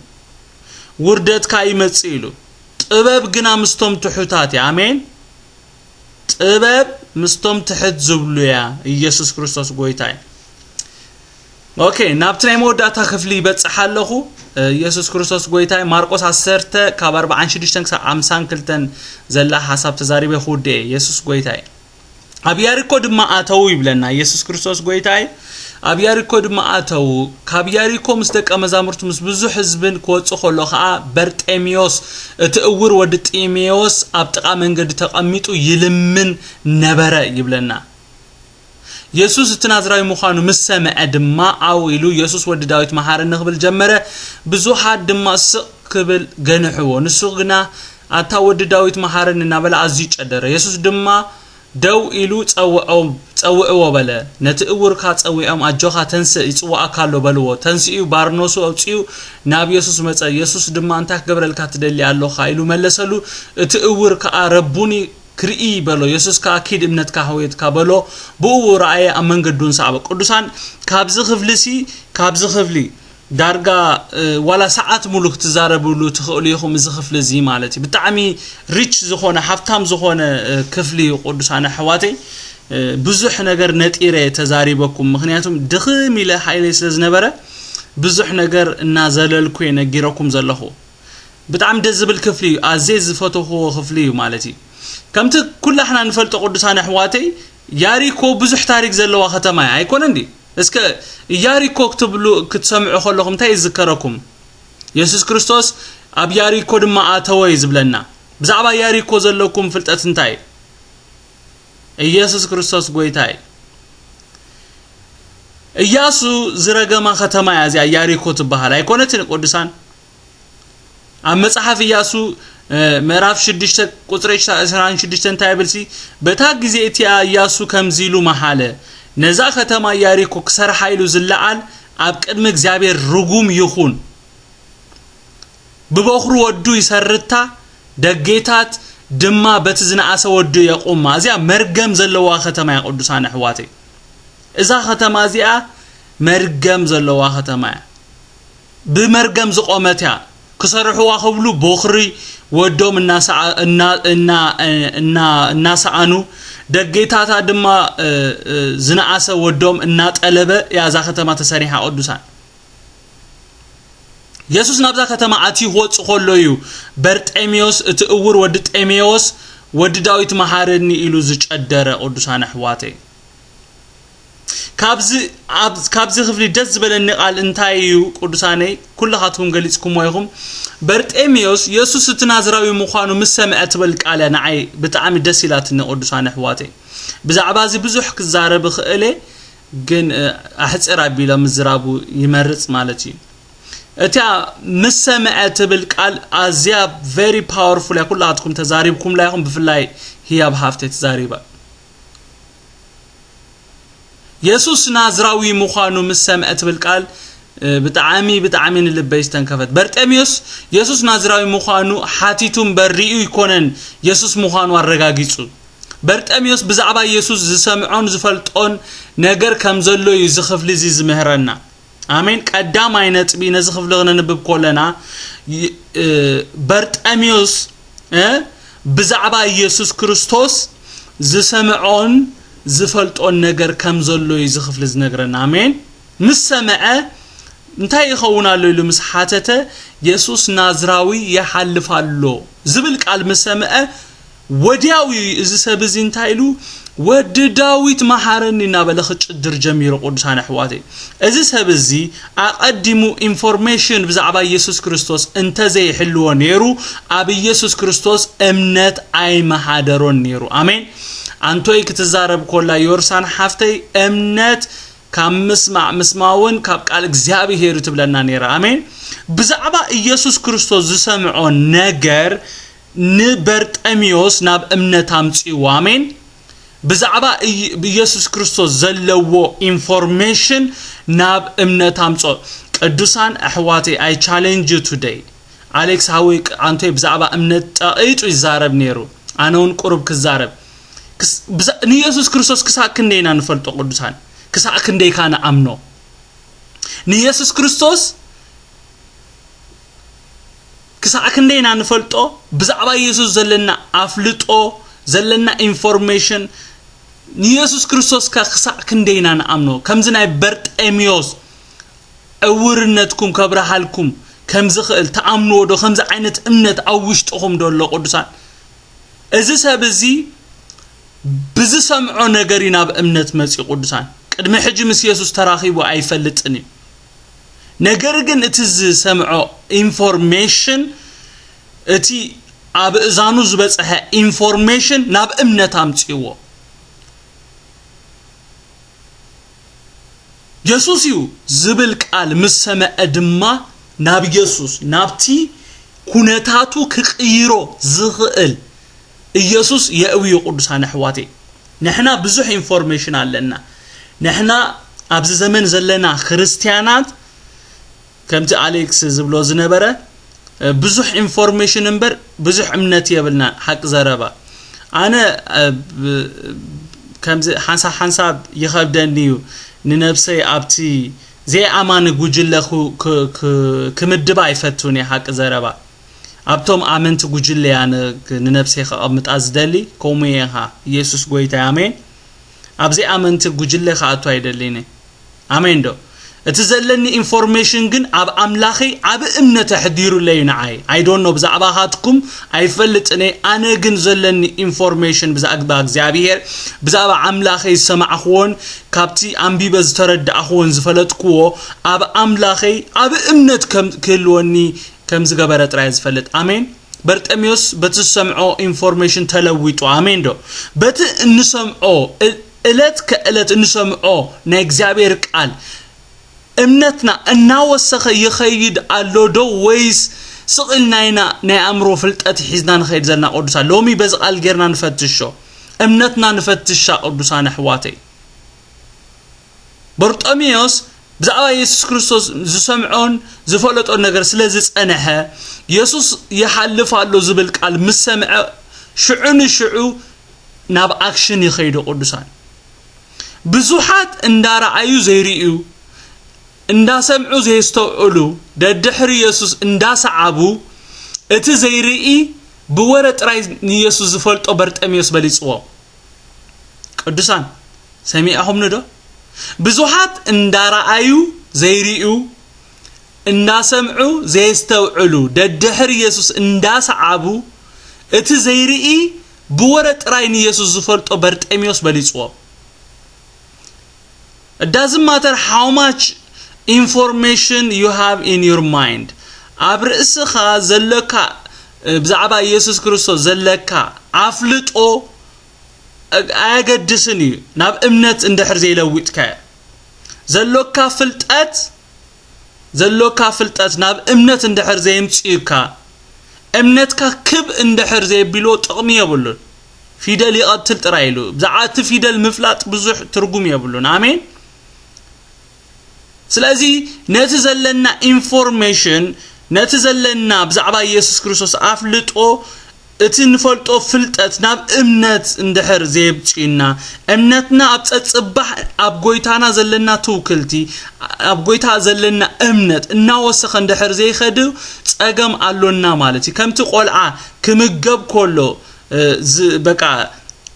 ውርደትካ ይመጽእ ኢሉ። ጥበብ ግና ምስቶም ትሑታት እያ። ኣሜን። ጥበብ ምስቶም ትሕት ዝብሉ እያ። ኢየሱስ ክርስቶስ ጎይታ እዩ። ኦኬ፣ ናብቲ ናይ መወዳእታ ክፍሊ ይበጽሕ ኣለኹ። ኢየሱስ ክርስቶስ ጎይታ እዩ። ማርቆስ ዓሰርተ ካብ ኣርብዓን ሽዱሽተን ክሳብ ሓምሳን ክልተን ዘላ ሓሳብ ተዛሪበ ክውድእ እየ። ኢየሱስ ጎይታ እዩ። ኣብ ያሪኮ ድማ ኣተዉ ይብለና። ኢየሱስ ክርስቶስ ጎይታ እዩ። ኣብ ያሪኮ ድማ ኣተዉ። ካብ ያሪኮ ምስ ደቀ መዛሙርቱ ምስ ብዙሕ ህዝብን ክወጽእ ከሎ ኸኣ በርጤሜዎስ እቲ እውር ወዲ ጢሜዎስ ኣብ ጥቓ መንገዲ ተቐሚጡ ይልምን ነበረ ይብለና። የሱስ እቲ ናዝራዊ ምዃኑ ምስ ሰምዐ ድማ፣ ዓው ኢሉ፣ "የሱስ ወዲ ዳዊት፣ መሓረኒ" ክብል ጀመረ። ብዙሓት ድማ ስቕ ክብል ገንሕዎ። ንሱ ግና፣ "ኣታ ወዲ ዳዊት፣ መሓረኒ" እናበለ ኣዝዩ ጨደረ። የሱስ ድማ ደው ኢሉ ጸውዖም፣ "ጸውዕዎ" በለ። ነቲ እውር ከኣ ጸዊዖም፣ "ኣጆኻ፣ ተንስእ፣ ይጽውዓካ ኣሎ" በልዎ። ተንሲኡ፣ ባርኖሱ ኣውጺኡ ናብ የሱስ መጸ። የሱስ ድማ፣ "እንታይ ክገብረልካ ትደሊ ኣሎኻ?" ኢሉ መለሰሉ። እቲ እውር ከኣ፣ "ረቡኒ፣ ክርኢ" በሎ። የሱስ ከኣ፣ "ኪድ፣ እምነትካ ኣሕወየትካ" በሎ። ብእኡ ረኣየ፣ ኣብ መንገዱን ሰዓበ። ቅዱሳን፣ ካብዚ ክፍሊሲ፣ ካብዚ ክፍሊ ዳርጋ፣ እ፣ ዋላ ሰዓት ሙሉ ክትዛረብሉ ትኽእሉ ኢኹም። እዚ ክፍሊ እዚ ማለት እዩ። ብጣዕሚ ሪች ዝኾነ፣ ሃብታም ዝኾነ፣ እ፣ ክፍሊ እዩ። ቅዱሳን ኣሕዋተይ፣ እ፣ ብዙሕ ነገር ነጢረ እየ ተዛሪበኩም። ምኽንያቱም ድኽም ኢለ ሓይለይ ስለ ዝነበረ፣ ብዙሕ ነገር እናዘለልኩ እየ ነጊረኩም ዘለኹ። ብጣዕሚ ደስ ዝብል ክፍሊ እዩ። ኣዝየ ዝፈተኽዎ ክፍሊ እዩ ማለት እዩ። ከምቲ ኩላሕና ንፈልጦ፣ ቅዱሳን ኣሕዋተይ፣ ያሪኮ ብዙሕ ታሪክ ዘለዋ ከተማ እያ። ኣይኮነን ድዩ? እስከ ያሪኮ ክትብሉ፣ ክትሰምዑ ከለኹም እንታይ ይዝከረኩም? የሱስ ክርስቶስ፣ "ኣብ ያሪኮ ድማ ኣተወ" እዩ ዝብለና። ብዛዕባ ያሪኮ ዘለኩም ፍልጠት እንታይ እዩ? ኢየሱስ ክርስቶስ ጎይታ እዩ። እያሱ ዝረገማ ከተማ እያ እዚኣ ያሪኮ ትበሃል። ኣይኮነትን ቅዱሳን? ኣብ መጽሓፍ እያሱ፣ እ፣ ምዕራፍ ሽዱሽተ ቁጽሪ ዕስራን ሽዱሽተን እንታይ ይብልሲ? "በታ ግዜ እቲኣ እያሱ ከምዚ ኢሉ መሓለ፣ ነዛ ከተማ ያሪኮ ክሰርሓ ኢሉ ዝለዓል ኣብ ቅድሚ እግዚኣብሔር ርጉም ይኹን። ብበኹሪ ወዱ ይሰርታ፣ ደጌታት ድማ በቲ ዝነኣሰ ወዱ የቑማ።" እዚኣ መርገም ዘለዋ ከተማ እያ፣ ቅዱሳን ኣሕዋተይ። እዛ ከተማ እዚኣ መርገም ዘለዋ ከተማ እያ። ብመርገም ዝቖመት እያ። ክሰርሕዋ ክብሉ ቦኽሪ ወዶም እናሰዓ-፣ እና-፣ እና-፣ እና-፣ እናሰኣኑ፣ ደጌታታ ድማ፣ እ፣ እ፣ ዝነኣሰ ወዶም እናጠለበ እያ እዛ ከተማ ተሰሪሓ፣ ቅዱሳን። የሱስ ናብዛ ከተማ ኣትዩ ክወጽእ ከሎ እዩ በርጤሜዎስ፣ እቲ እውር ወዲ ጤሜዎስ፣ "ወዲ ዳዊት፣ መሓረኒ" ኢሉ ዝጨደረ፣ ቅዱሳን ኣሕዋተይ። ካብዚ፣ ኣብ-፣ ካብዚ ክፍሊ ደስ ዝበለኒ ቃል እንታይ እዩ፣ ቅዱሳነይ? ኩልኻትኩም ገሊጽኩሞ ኢኹም። በርጤሜዎስ የሱስ እቲ ናዝራዊ ምዃኑ ምስ ሰምዐ ትብል ቃል እያ ንዓይ ብጣዕሚ ደስ ኢላትኒ፣ ቅዱሳን ኣሕዋተይ። ብዛዕባ እዚ ብዙሕ ክዛረብ እኽእል እየ፣ ግን፣ እ፣ ኣሕጽር ኣቢለ ምዝራቡ ይመርጽ ማለት እዩ። እቲኣ ምስ ሰምዐ ትብል ቃል ኣዝያ very powerful እያ። ኩላትኩም ተዛሪብኩምላ ኢኹም፣ ብፍላይ ህያብ ሃፍተይ ተዛሪባ። የሱስ ናዝራዊ ምዃኑ ምስ ሰምዐ ትብል ቃል፣ እ፣ ብጣዕሚ፣ ብጣዕሚ ንልበይ ዝተንከፈት። በርጤሜዎስ የሱስ ናዝራዊ ምዃኑ ሓቲቱ እምበር ርእዩ ኣይኮነን የሱስ ምዃኑ ኣረጋጊጹ። በርጤሜዎስ ብዛዕባ የሱስ ዝሰምዖን ዝፈልጦን ነገር ከም ዘሎ እዩ እዚ ክፍሊ እዚ ዝምህረና። ኣሜን። ቀዳማይ ነጥቢ፣ ነዚ ክፍሊ ክነንብብ ከለና፣ ይ-፣ እ፣ በርጠሚዮስ፣ እ፣ ብዛዕባ ኢየሱስ ክርስቶስ ዝሰምዖን ዝፈልጦን ነገር ከም ዘሎ እዩ እዚ ክፍሊ ዝነግረና። ኣሜን። ምስ ሰምዐ፣ "እንታይ ይኸውን ኣሎ?" ኢሉ ምስ ሓተተ፣ "የሱስ ናዝራዊ ይሓልፍ ኣሎ" ዝብል ቃል ምስ ሰምዐ፣ ወዲያው እዩ እዚ ሰብ እዚ እንታይ ኢሉ፣ "ወዲ ዳዊት መሓረኒ" እናበለ ክጭድር ጀሚሩ። ቅዱሳን ኣሕዋተይ፣ እዚ ሰብ እዚ ኣቐዲሙ ኢንፎርሜሽን ብዛዕባ ኢየሱስ ክርስቶስ እንተዘይሕልዎ ነይሩ፣ ኣብ ኢየሱስ ክርስቶስ እምነት ኣይመሓደሮን ነይሩ። ኣሜን። ኣንቶይ ክትዛረብ ኮላ፣ ዮርሳን ሓፍተይ፣ እምነት ካብ ምስማዕ ምስማውን ካብ ቃል እግዚኣብሔር እዩ ትብለና ነይራ። ኣሜን። ብዛዕባ ኢየሱስ ክርስቶስ ዝሰምዖ ነገር ንበርጠሚዮስ ናብ እምነት ኣምጺእዎ። ኣሜን። ብዛዕባ ኢይ-፣ ኢየሱስ ክርስቶስ ዘለዎ ኢንፎርሜሽን ናብ እምነት ኣምጾ። ቅዱሳን ኣሕዋተይ፣ I challenge you today። ኣሌክስ ሃወይ ቅ-፣ ኣንቶይ ብዛዕባ እምነት ጠቒጡ ይዛረብ ነይሩ። ኣነ እውን ቁሩብ ክዛረብ። ክስ-፣ ብዛ-፣ ንኢየሱስ ክርስቶስ ክሳዕ ክንደይ ኢና ንፈልጦ ቅዱሳን? ክሳዕ ክንደይ ኢኻ ንኣምኖ? ንኢየሱስ ክርስቶስ ክሳዕ ክንደይ ኢና ንፈልጦ? ብዛዕባ ኢየሱስ ዘለና ኣፍልጦ ዘለና ኢንፎርሜሽን ንየሱስ ክርስቶስ ከ ክሳዕ ክንደይና ንኣምኖ? ከምዚ ናይ በርጤሚዮስ ዕውርነትኩም ከብርሃልኩም ከም ዝኽእል ትኣምንዎ ዶ? ከምዚ ዓይነት እምነት ኣብ ውሽጥኹም ዶ ኣሎ ቅዱሳን? እዚ ሰብ እዚ ብዝሰምዖ ነገር እዩ ናብ እምነት መጺኡ ቅዱሳን። ቅድሚ ሕጂ ምስ የሱስ ተራኺቡ ኣይፈልጥን እዩ። ነገር ግን እቲ ዝሰምዖ ኢንፎርሜሽን፣ እቲ ኣብ እዛኑ ዝበጽሐ ኢንፎርሜሽን ናብ እምነት ኣምጺእዎ። የሱስ እዩ ዝብል ቃል ምስ ሰምዐ ድማ ናብ የሱስ፣ ናብቲ ኩነታቱ ክቕይሮ ዝኽእል ኢየሱስ የእውዩ። ቅዱሳን ኣሕዋተይ፣ ንሕና ብዙሕ ኢንፎርሜሽን ኣለና። ንሕና ኣብዚ ዘመን ዘለና ክርስትያናት፣ ከምቲ ኣሌክስ ዝብሎ ዝነበረ፣ ብዙሕ ኢንፎርሜሽን እምበር ብዙሕ እምነት የብልና። ሓቂ ዘረባ። ኣነ፣ ብ-፣ ከምዚ ሓንሳብ ሓንሳብ ይኸብደኒ እዩ፣ ንነብሰይ ኣብቲ ዘይኣማኒ ጉጅለ ክ-፣ ክ-፣ ክ-፣ ክምድባ ኣይፈቱን እየ። ሓቂ ዘረባ፣ ኣብቶም ኣመንቲ ጉጅለ እያ ን-፣ ክ-፣ ንነብሰይ ከቐምጣ ዝደሊ። ከምኡ እየ ኸዓ። ኢየሱስ ጎይታ፣ ኣሜን። ኣብ ዘይኣመንቲ ጉጅለ ክኣቱ ኣይደልን እየ። ኣሜን ዶ? እቲ ዘለኒ ኢንፎርሜሽን ግን ኣብ ኣምላኸይ ዓቢ እምነት ኣሕዲሩለይ እዩ ንዓይ። I don't know ብዛዕባኻትኩም ኣይፈልጥን እየ። ኣነ ግን ዘለኒ ኢንፎርሜሽን ብዛዕባ እግዚኣብሔር፣ ብዛዕባ ኣምላኸይ ዝሰማዕኽዎን ካብቲ ኣንቢበ ዝተረዳእኽዎን ዝፈለጥክዎ፣ ኣብ ኣምላኸይ ዓቢ እምነት ከም ክህልወኒ ከም ዝገበረ ጥራይ ዝፈልጥ። ኣሜን። በርጠሚዮስ በቲ ዝሰምዖ ኢንፎርሜሽን ተለዊጡ። ኣሜን ዶ? በቲ እንሰምዖ፣ እ-፣ እለት ከእለት እንሰምዖ ናይ እግዚኣብሔር ቃል እምነትና እናወሰኸ ይኸይድ ኣሎ ዶ፣ ወይስ ስቕ ኢልና ኢና ናይ ኣእምሮ ፍልጠት ሒዝና ንኸይድ ዘለና ቅዱሳን? ሎሚ በዚ ቃል ጌርና ንፈትሾ፣ እምነትና ንፈትሻ ቅዱሳን ኣሕዋተይ። በርጠሚዮስ ብዛዕባ የሱስ ክርስቶስ ዝሰምዖን ዝፈለጦን ነገር ስለ ዝጸንሐ፣ የሱስ ይሓልፍ ኣሎ ዝብል ቃል ምስ ሰምዐ፣ ሽዑ ንሽዑ ናብ ኣክሽን ይኸይዱ ቅዱሳን። ብዙሓት እንዳረኣዩ ዘይርእዩ፣ እንዳሰምዑ ዘየስተውዕሉ፣ ደድሕሪ የሱስ እንዳሰዓቡ፣ እቲ ዘይርኢ ብወረ ጥራይ ንየሱስ ዝፈልጦ በርጠሚዮስ በሊጽዎ። ቅዱሳን፣ ሰሚዕኹምኒ ዶ? ብዙሓት እንዳረኣዩ ዘይርእዩ፣ እንዳሰምዑ ዘየስተውዕሉ፣ ደድሕሪ የሱስ እንዳሰዓቡ፣ እቲ ዘይርኢ ብወረ ጥራይ ንየሱስ ዝፈልጦ በርጤሚዮስ በሊጽዎ። It doesn't matter how much information you have in your mind. ኣብ ርእስኻ ዘለካ፣ እ፣ ብዛዕባ ኢየሱስ ክርስቶስ ዘለካ ኣፍልጦ፣ እ፣ ኣየገድስን እዩ፣ ናብ እምነት እንድሕር ዘይለዊጥካዮ። ዘሎካ ፍልጠት፣ ዘሎካ ፍልጠት ናብ እምነት እንድሕር ዘየምጽኡካ፣ እምነትካ ክብ እንድሕር ዘየቢልዎ ጥቕሚ የብሉን። ፊደል ይቐትል ጥራይ ኢሉ። ብዛዕባ እቲ ፊደል ምፍላጥ ብዙሕ ትርጉም የብሉን። ኣሜን። ስለዚ ነቲ ዘለና ኢንፎርሜሽን፣ ነቲ ዘለና ብዛዕባ ኢየሱስ ክርስቶስ ኣፍልጦ፣ እቲ ንፈልጦ ፍልጠት ናብ እምነት እንድሕር ዘየብጽዩና፣ እምነትና ኣብ ጸጽባሕ ኣብ ጎይታና ዘለና ትውክልቲ፣ ኣብ ጎይታ ዘለና እምነት እናወሰኸ እንድሕር ዘይኸድ ጸገም ኣሎና ማለት እዩ። ከምቲ ቆልዓ ክምገብ ከሎ፣ እ፣ ዝ-፣ በቃ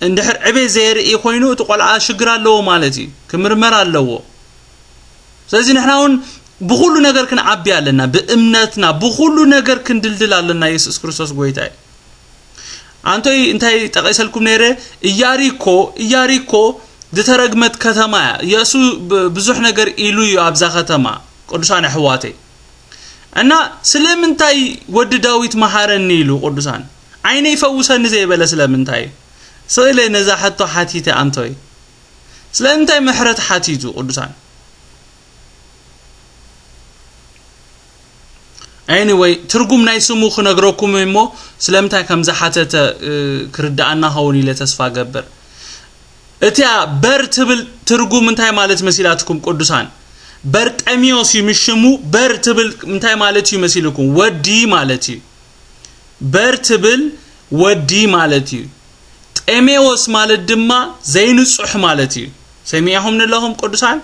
እንድሕር ዕቤት ዘየርኢ ኮይኑ እቲ ቆልዓ ሽግር ኣለዎ ማለት እዩ። ክምርመር ኣለዎ። ስለዚ ንሕና እውን ብኹሉ ነገር ክንዓቢ ኣለና፣ ብእምነትና ብኹሉ ነገር ክንድልድል ኣለና። የሱስ ክርስቶስ ጎይታ እዩ። ኣንቶይ እንታይ ጠቒሰልኩም ነይረ? ኢያሪኮ፣ ኢያሪኮ ዝተረግመት ከተማ እያ። የሱ ብ-፣ ብዙሕ ነገር ኢሉ እዩ ኣብዛ ከተማ፣ ቅዱሳን ኣሕዋተይ። እና ስለምንታይ ወዲ ዳዊት መሃረኒ ኢሉ ቅዱሳን? ዓይነይ ፈውሰኒ ዘይበለ ስለምንታይ? ስቕ ኢለ ነዛ ሕቶ ሓቲተ ኣንቶይ። ስለምንታይ ምሕረት ሓቲቱ ቅዱሳን? Anyway፣ ትርጉም ናይ ስሙ ክነግረኩም እሞ ስለምንታይ ከም ዝሓተተ፣ እ፣ ክርድኣና ኸውን ኢለ ተስፋ ገብር። እቲያ በር ትብል ትርጉም እንታይ ማለት መሲላትኩም ቅዱሳን? በርጠሚዮስ እዩ ምሽሙ። በር ትብል እንታይ ማለት እዩ መሲልኩም? ወዲ ማለት እዩ። በር ትብል ወዲ ማለት እዩ። ጤሜዎስ ማለት ድማ ዘይንጹሕ ማለት እዩ። ሰሚዕኹም ንለኹም ቅዱሳን?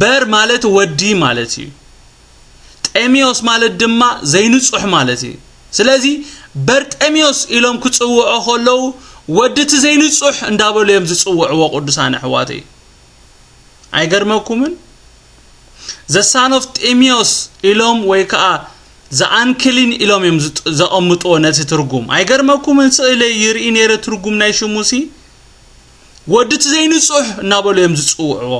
በር ማለት ወዲ ማለት እዩ። ጤሜዎስ ማለት ድማ ዘይንጹሕ ማለት እዩ። ስለዚ በርጤሜዎስ ኢሎም ክጽውዖ ከለዉ ወዲ እቲ ዘይንጹሕ እንዳበሉ እዮም ዝጽውዕዎ፣ ቅዱሳን ኣሕዋተይ። ኣይገርመኩምን? ዘሳኖፍ ጢሚዮስ ኢሎም ወይ ከዓ ዘኣንክሊን ኢሎም እዮም ዝጥ-፣ ዘቐምጥዎ ነቲ ትርጉም። ኣይገርመኩምን? ስእለይ ይርኢ ነይረ ትርጉም ናይ ሽሙሲ። ወዲ እቲ ዘይንጹሕ እናበሉ እዮም ዝጽውዕዎ።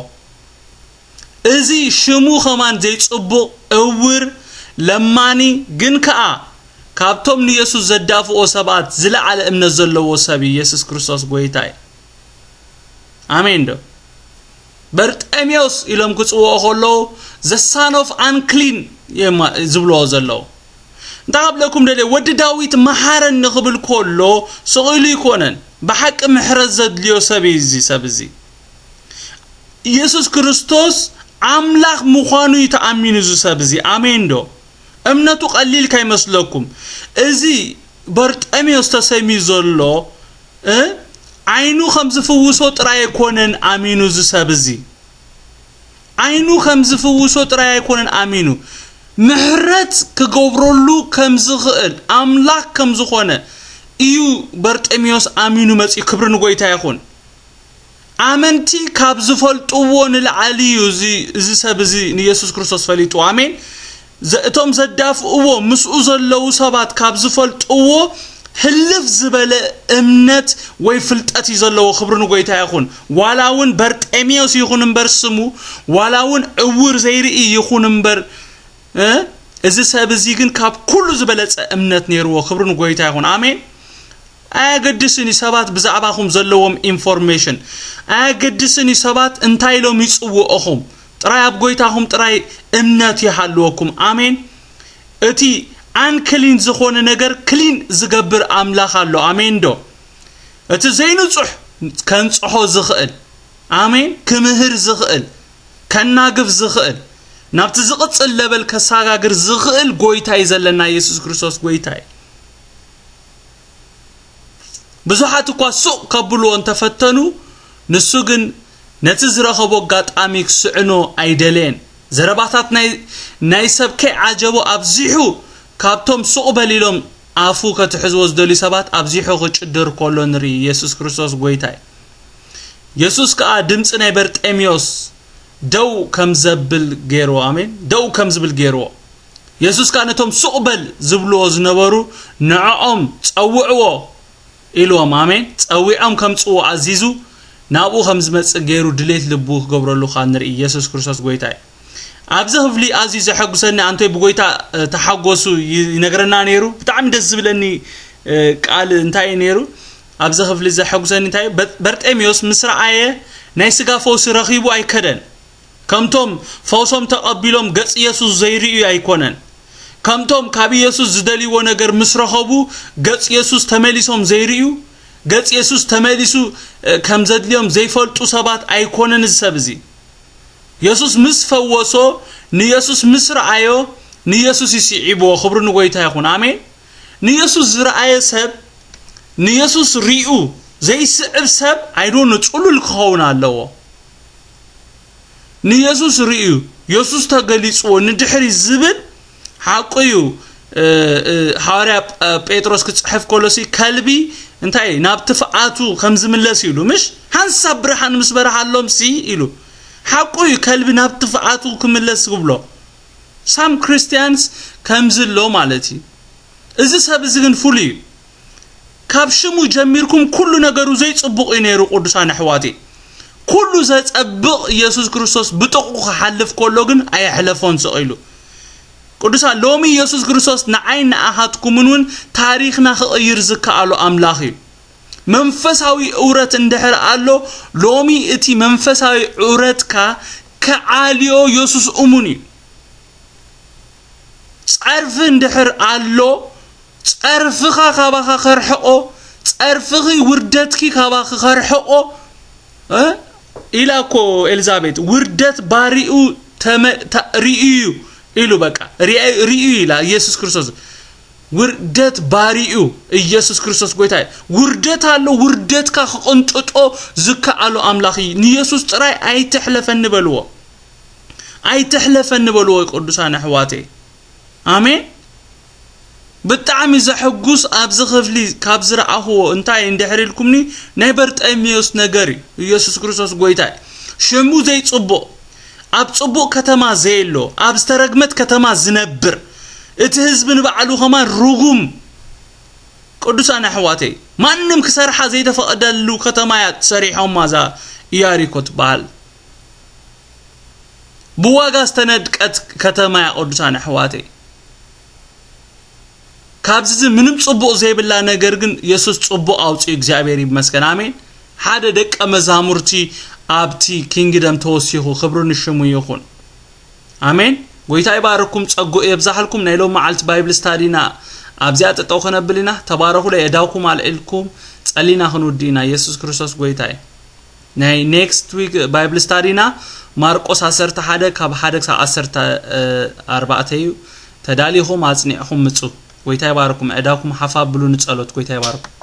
እዚ ሽሙ ኸማን ዘይጽቡቕ፣ እውር፣ ለማኒ፣ ግን ከኣ ካብቶም ንየሱስ ዘዳፍኦ ሰባት ዝለዓለ እምነት ዘለዎ ሰብ እዩ፣ የሱስ ክርስቶስ ጐይታ እዩ። ኣሜን ዶ? በርጤሜዎስ ኢሎም ክጽውኦ ከለዉ፣ "The son of unclean" እዮም ዝብልዎ ዘለዉ። እንታይ ክብለኩም ደልየ፣ ወዲ ዳዊት መሓረኒ ክብል ከሎ ስቕ ኢሉ ኣይኮነን። ብሓቂ ምሕረት ዘድልዮ ሰብ እዩ እዚ ሰብ እዚ። ኢየሱስ ክርስቶስ ኣምላኽ ምዃኑ እዩ ተኣሚኑ እዚ ሰብ እዚ። ኣሜን ዶ? እምነቱ ቀሊል ካይመስለኩም። እዚ በርጤሜዎስ ተሰምዩ ዘሎ፣ እ፣ ዓይኑ ከም ዝፍውሶ ጥራይ ኣይኮነን ኣሚኑ እዚ ሰብ እዚ። ዓይኑ ከም ዝፍውሶ ጥራይ ኣይኮነን ኣሚኑ። ምሕረት ክገብረሉ ከም ዝኽእል፣ ኣምላኽ ከም ዝኾነ እዩ በርጤሜዎስ ኣሚኑ መጺኡ። ክብሪ ንጎይታ ይኹን። ኣመንቲ ካብ ዝፈልጥዎ ንላዕሊ እዩ እዚ፣ እዚ ሰብ እዚ ንየሱስ ክርስቶስ ፈሊጥዎ። ኣሜን። ዘ-፣ እቶም ዘዳፍእዎ ምስኡ ዘለዉ ሰባት ካብ ዝፈልጥዎ ህልፍ ዝበለ እምነት ወይ ፍልጠት እዩ ዘለዎ። ክብሪ ንጎይታ ይኹን። ዋላ እውን በርጤሜዎስ ይኹን እምበር ስሙ፣ ዋላ እውን ዕውር ዘይርኢ ይኹን እምበር፣ እ፣ እዚ ሰብ እዚ ግን ካብ ኩሉ ዝበለጸ እምነት ነይርዎ። ክብሪ ንጎይታ ይኹን። ኣሜን። ኣየገድስን እዩ ሰባት ብዛዕባኹም ዘለዎም ኢንፎርሜሽን። ኣየገድስን እዩ ሰባት እንታይ ኢሎም ይጽውኦኹም። ጥራይ ኣብ ጎይታኹም ጥራይ እምነት ይሃልወኩም። ኣሜን። እቲ ኣንክሊን ዝኾነ ነገር ክሊን ዝገብር ኣምላኽ ኣሎ። ኣሜን ዶ? እቲ ዘይንጹሕ ከንጽሖ ዝኽእል፣ ኣሜን፣ ክምህር ዝኽእል፣ ከናግፍ ዝኽእል፣ ናብቲ ዝቕጽል ለበል ከሰጋግር ዝኽእል ጎይታ እዩ ዘለና፣ የሱስ ክርስቶስ ጎይታ እዩ። ብዙሓት እኳ ሱቕ ከብልዎ እንተፈተኑ፣ ንሱ ግን ነቲ ዝረኸቦ ኣጋጣሚ ክስዕኖ ኣይደለየን። ዘረባታት ናይ፣ ናይ ሰብ ከይዓጀቦ ኣብዚሑ ካብቶም ሱቕ በል ኢሎም ኣፉ ከትሕዝዎ ዝደልዩ ሰባት ኣብዚሑ ክጭድር ከሎ ንርኢ። የሱስ ክርስቶስ ጎይታ እዩ። የሱስ ከኣ ድምጺ ናይ በርጤሜዎስ ደው ከም ዘብል ገይርዎ፣ ኣሜን፣ ደው ከም ዝብል ገይርዎ። የሱስ ከኣ ነቶም ሱቕ በል ዝብልዎ ዝነበሩ ንዕኦም ጸውዕዎ ኢልዎም፣ ኣሜን፣ ጸዊዖም ከምጽዎ ኣዚዙ ናብኡ ከም ዝመጽእ ገይሩ ድሌት ልቡ ክገብረሉ ከኣ ንርኢ። የሱስ ክርስቶስ ጎይታ እዩ። ኣብዚ ክፍሊ ኣዝዩ ዘሐጉሰኒ፣ ኣንቶይ ብጎይታ፣ እ፣ ተሓጎሱ ይ-፣ ይነግረና ነይሩ። ብጣዕሚ ደስ ዝብለኒ፣ እ፣ ቃል እንታይ እዩ ነይሩ? ኣብዚ ክፍሊ ዘሐጉሰኒ እንታይ እዩ? በ-፣ በርጤሜዎስ ምስ ረኣየ ናይ ስጋ ፈውሲ ረኺቡ ኣይከደን። ከምቶም ፈውሶም ተቐቢሎም ገጽ የሱስ ዘይርእዩ ኣይኮነን። ከምቶም ካብ የሱስ ዝደልይዎ ነገር ምስ ረኸቡ ገጽ የሱስ ተመሊሶም ዘይርእዩ፣ ገጽ የሱስ ተመሊሱ፣ እ፣ ከም ዘድልዮም ዘይፈልጡ ሰባት ኣይኮነን እዚ ሰብ እዚ። የሱስ ምስ ፈወሶ፣ ንየሱስ ምስ ረኣዮ፣ ንየሱስ ይስዒብዎ። ክብሪ ንጎይታ ይኹን። ኣሜን። ንየሱስ ዝረኣየ ሰብ፣ ንየሱስ ሪኡ ዘይስዕብ ሰብ፣ ኣይዶኖ ጽሉል ክኸውን ኣለዎ። ንየሱስ ርእዩ፣ የሱስ ተገሊጽዎ ንድሕሪት ዝብል ሓቁ እዩ። እ፣ እ፣ ሃዋርያ ጴ-፣ ጴጥሮስ ክጽሕፍ ከሎሲ ከልቢ እንታይ ናብ ትፍዓቱ ከም ዝምለስ ኢሉ፣ ምሽ? ሓንሳብ ብርሃን ምስ በርሃሎም ሲ ኢሉ። ሓቁ እዩ፣ ከልቢ ናብ ትፍዓቱ ክምለስ ክብሎ። ሳም ክርስቲያንስ ከምዚ ኣሎ ማለት እዩ። እዚ ሰብ እዚ ግን ፍሉይ እዩ። ካብ ሽሙ ጀሚርኩም ኩሉ ነገሩ ዘይጽቡቕ እዩ ነይሩ፣ ቅዱሳን ኣሕዋተይ። ኩሉ ዘጸብቕ ኢየሱስ ክርስቶስ ብጥቕኡ ክሓልፍ ከሎ ግን ኣየሕለፎን ስቕ ኢሉ። ቅዱሳን፣ ሎሚ ኢየሱስ ክርስቶስ ንዓይ ንኣኻትኩምን እውን ታሪኽና ክቕይር ዝከኣሎ ኣምላኽ እዩ። መንፈሳዊ ዑረት እንድሕር ኣሎ፣ ሎሚ እቲ መንፈሳዊ ዑረትካ ክዓልዮ ኢየሱስ እሙን እዩ። ጸርፊ እንድሕር ኣሎ፣ ጸርፍኻ ካባኻ ከርሕቆ፣ ጸርፍኺ ውርደትኪ ካባኺ ከርሕቆ፣ እ? ኢላ እኮ ኤልዛቤት፣ "ውርደት ባሪኡ ተመ-፣ ታ-፣ ርእዩ እዩ" ኢሉ፣ በቃ፣ "ርእዩ፣ ርእዩ" ኢላ ኢየሱስ ክርስቶስ። ውርደት ባሪኡ ኢየሱስ ክርስቶስ ጎይታ እዩ። ውርደት ኣሎ፣ ውርደትካ ክቕንጥጦ ዝከኣሎ ኣምላኽ እዩ። ንኢየሱስ ጥራይ ኣይትሕለፈኒ በልዎ። ኣይትሕለፈኒ በልዎ፣ ቅዱሳን ኣሕዋተይ። ኣሜን። ብጣዕሚ ዘሕጉስ ኣብዚ ክፍሊ ካብ ዝረኣኽዎ እንታይ እንድሕር ኢልኩምኒ፣ ናይ በርጠሚዮስ ነገር እዩ። ኢየሱስ ክርስቶስ ጎይታ እዩ። ሽሙ ዘይጽቡቕ፣ ኣብ ጽቡቕ ከተማ ዘየሎ፣ ኣብ ዝተረግመት ከተማ ዝነብር፣ እቲ ህዝቢ ንባዕሉ ከማን ርጉም። ቅዱሳን ኣሕዋተይ፣ ማንም ክሰርሓ ዘይተፈቐደሉ ከተማ እያ ሰሪሖማ እዛ ኢያሪኮ ትበሃል። ብዋጋ ዝተነድቀት ከተማ እያ ቅዱሳን ኣሕዋተይ። ካብዚ ምንም ጽቡቕ ዘይብላ ነገር ግን የሱስ ጽቡቕ ኣውጽኡ። እግዚኣብሔር ይመስገን። ኣሜን። ሓደ ደቀ መዛሙርቲ ኣብቲ ኪንግደም ተወሲኹ፣ ክብሪ ንሽሙ ይኹን። ኣሜን። ጎይታ ይባርኩም፣ ጸጉ የብዛሕልኩም። ናይ ሎም መዓልቲ ባይብል ስታዲና ኣብዚኣ ጠጠው ከነብል ኢና። ተባረኹ። ለየዳውኩም ኣልዒልኩም ጸሊና ክንውዲ ኢና። የሱስ ክርስቶስ ጎይታ እዩ። ናይ ኔክስት ዊክ ባይብል ስታዲና ማርቆስ ዓሰርተ ሓደ ካብ ሓደ ክሳብ ዓሰርተ ኣርባዕተ እዩ። ተዳሊኹም ኣጽኒዕኹም ምጹ። ጎይታ ይባርኩም። ዕዳኩም ሓፋ ብሉ ንጸሎት። ጎይታ ይባርኩም።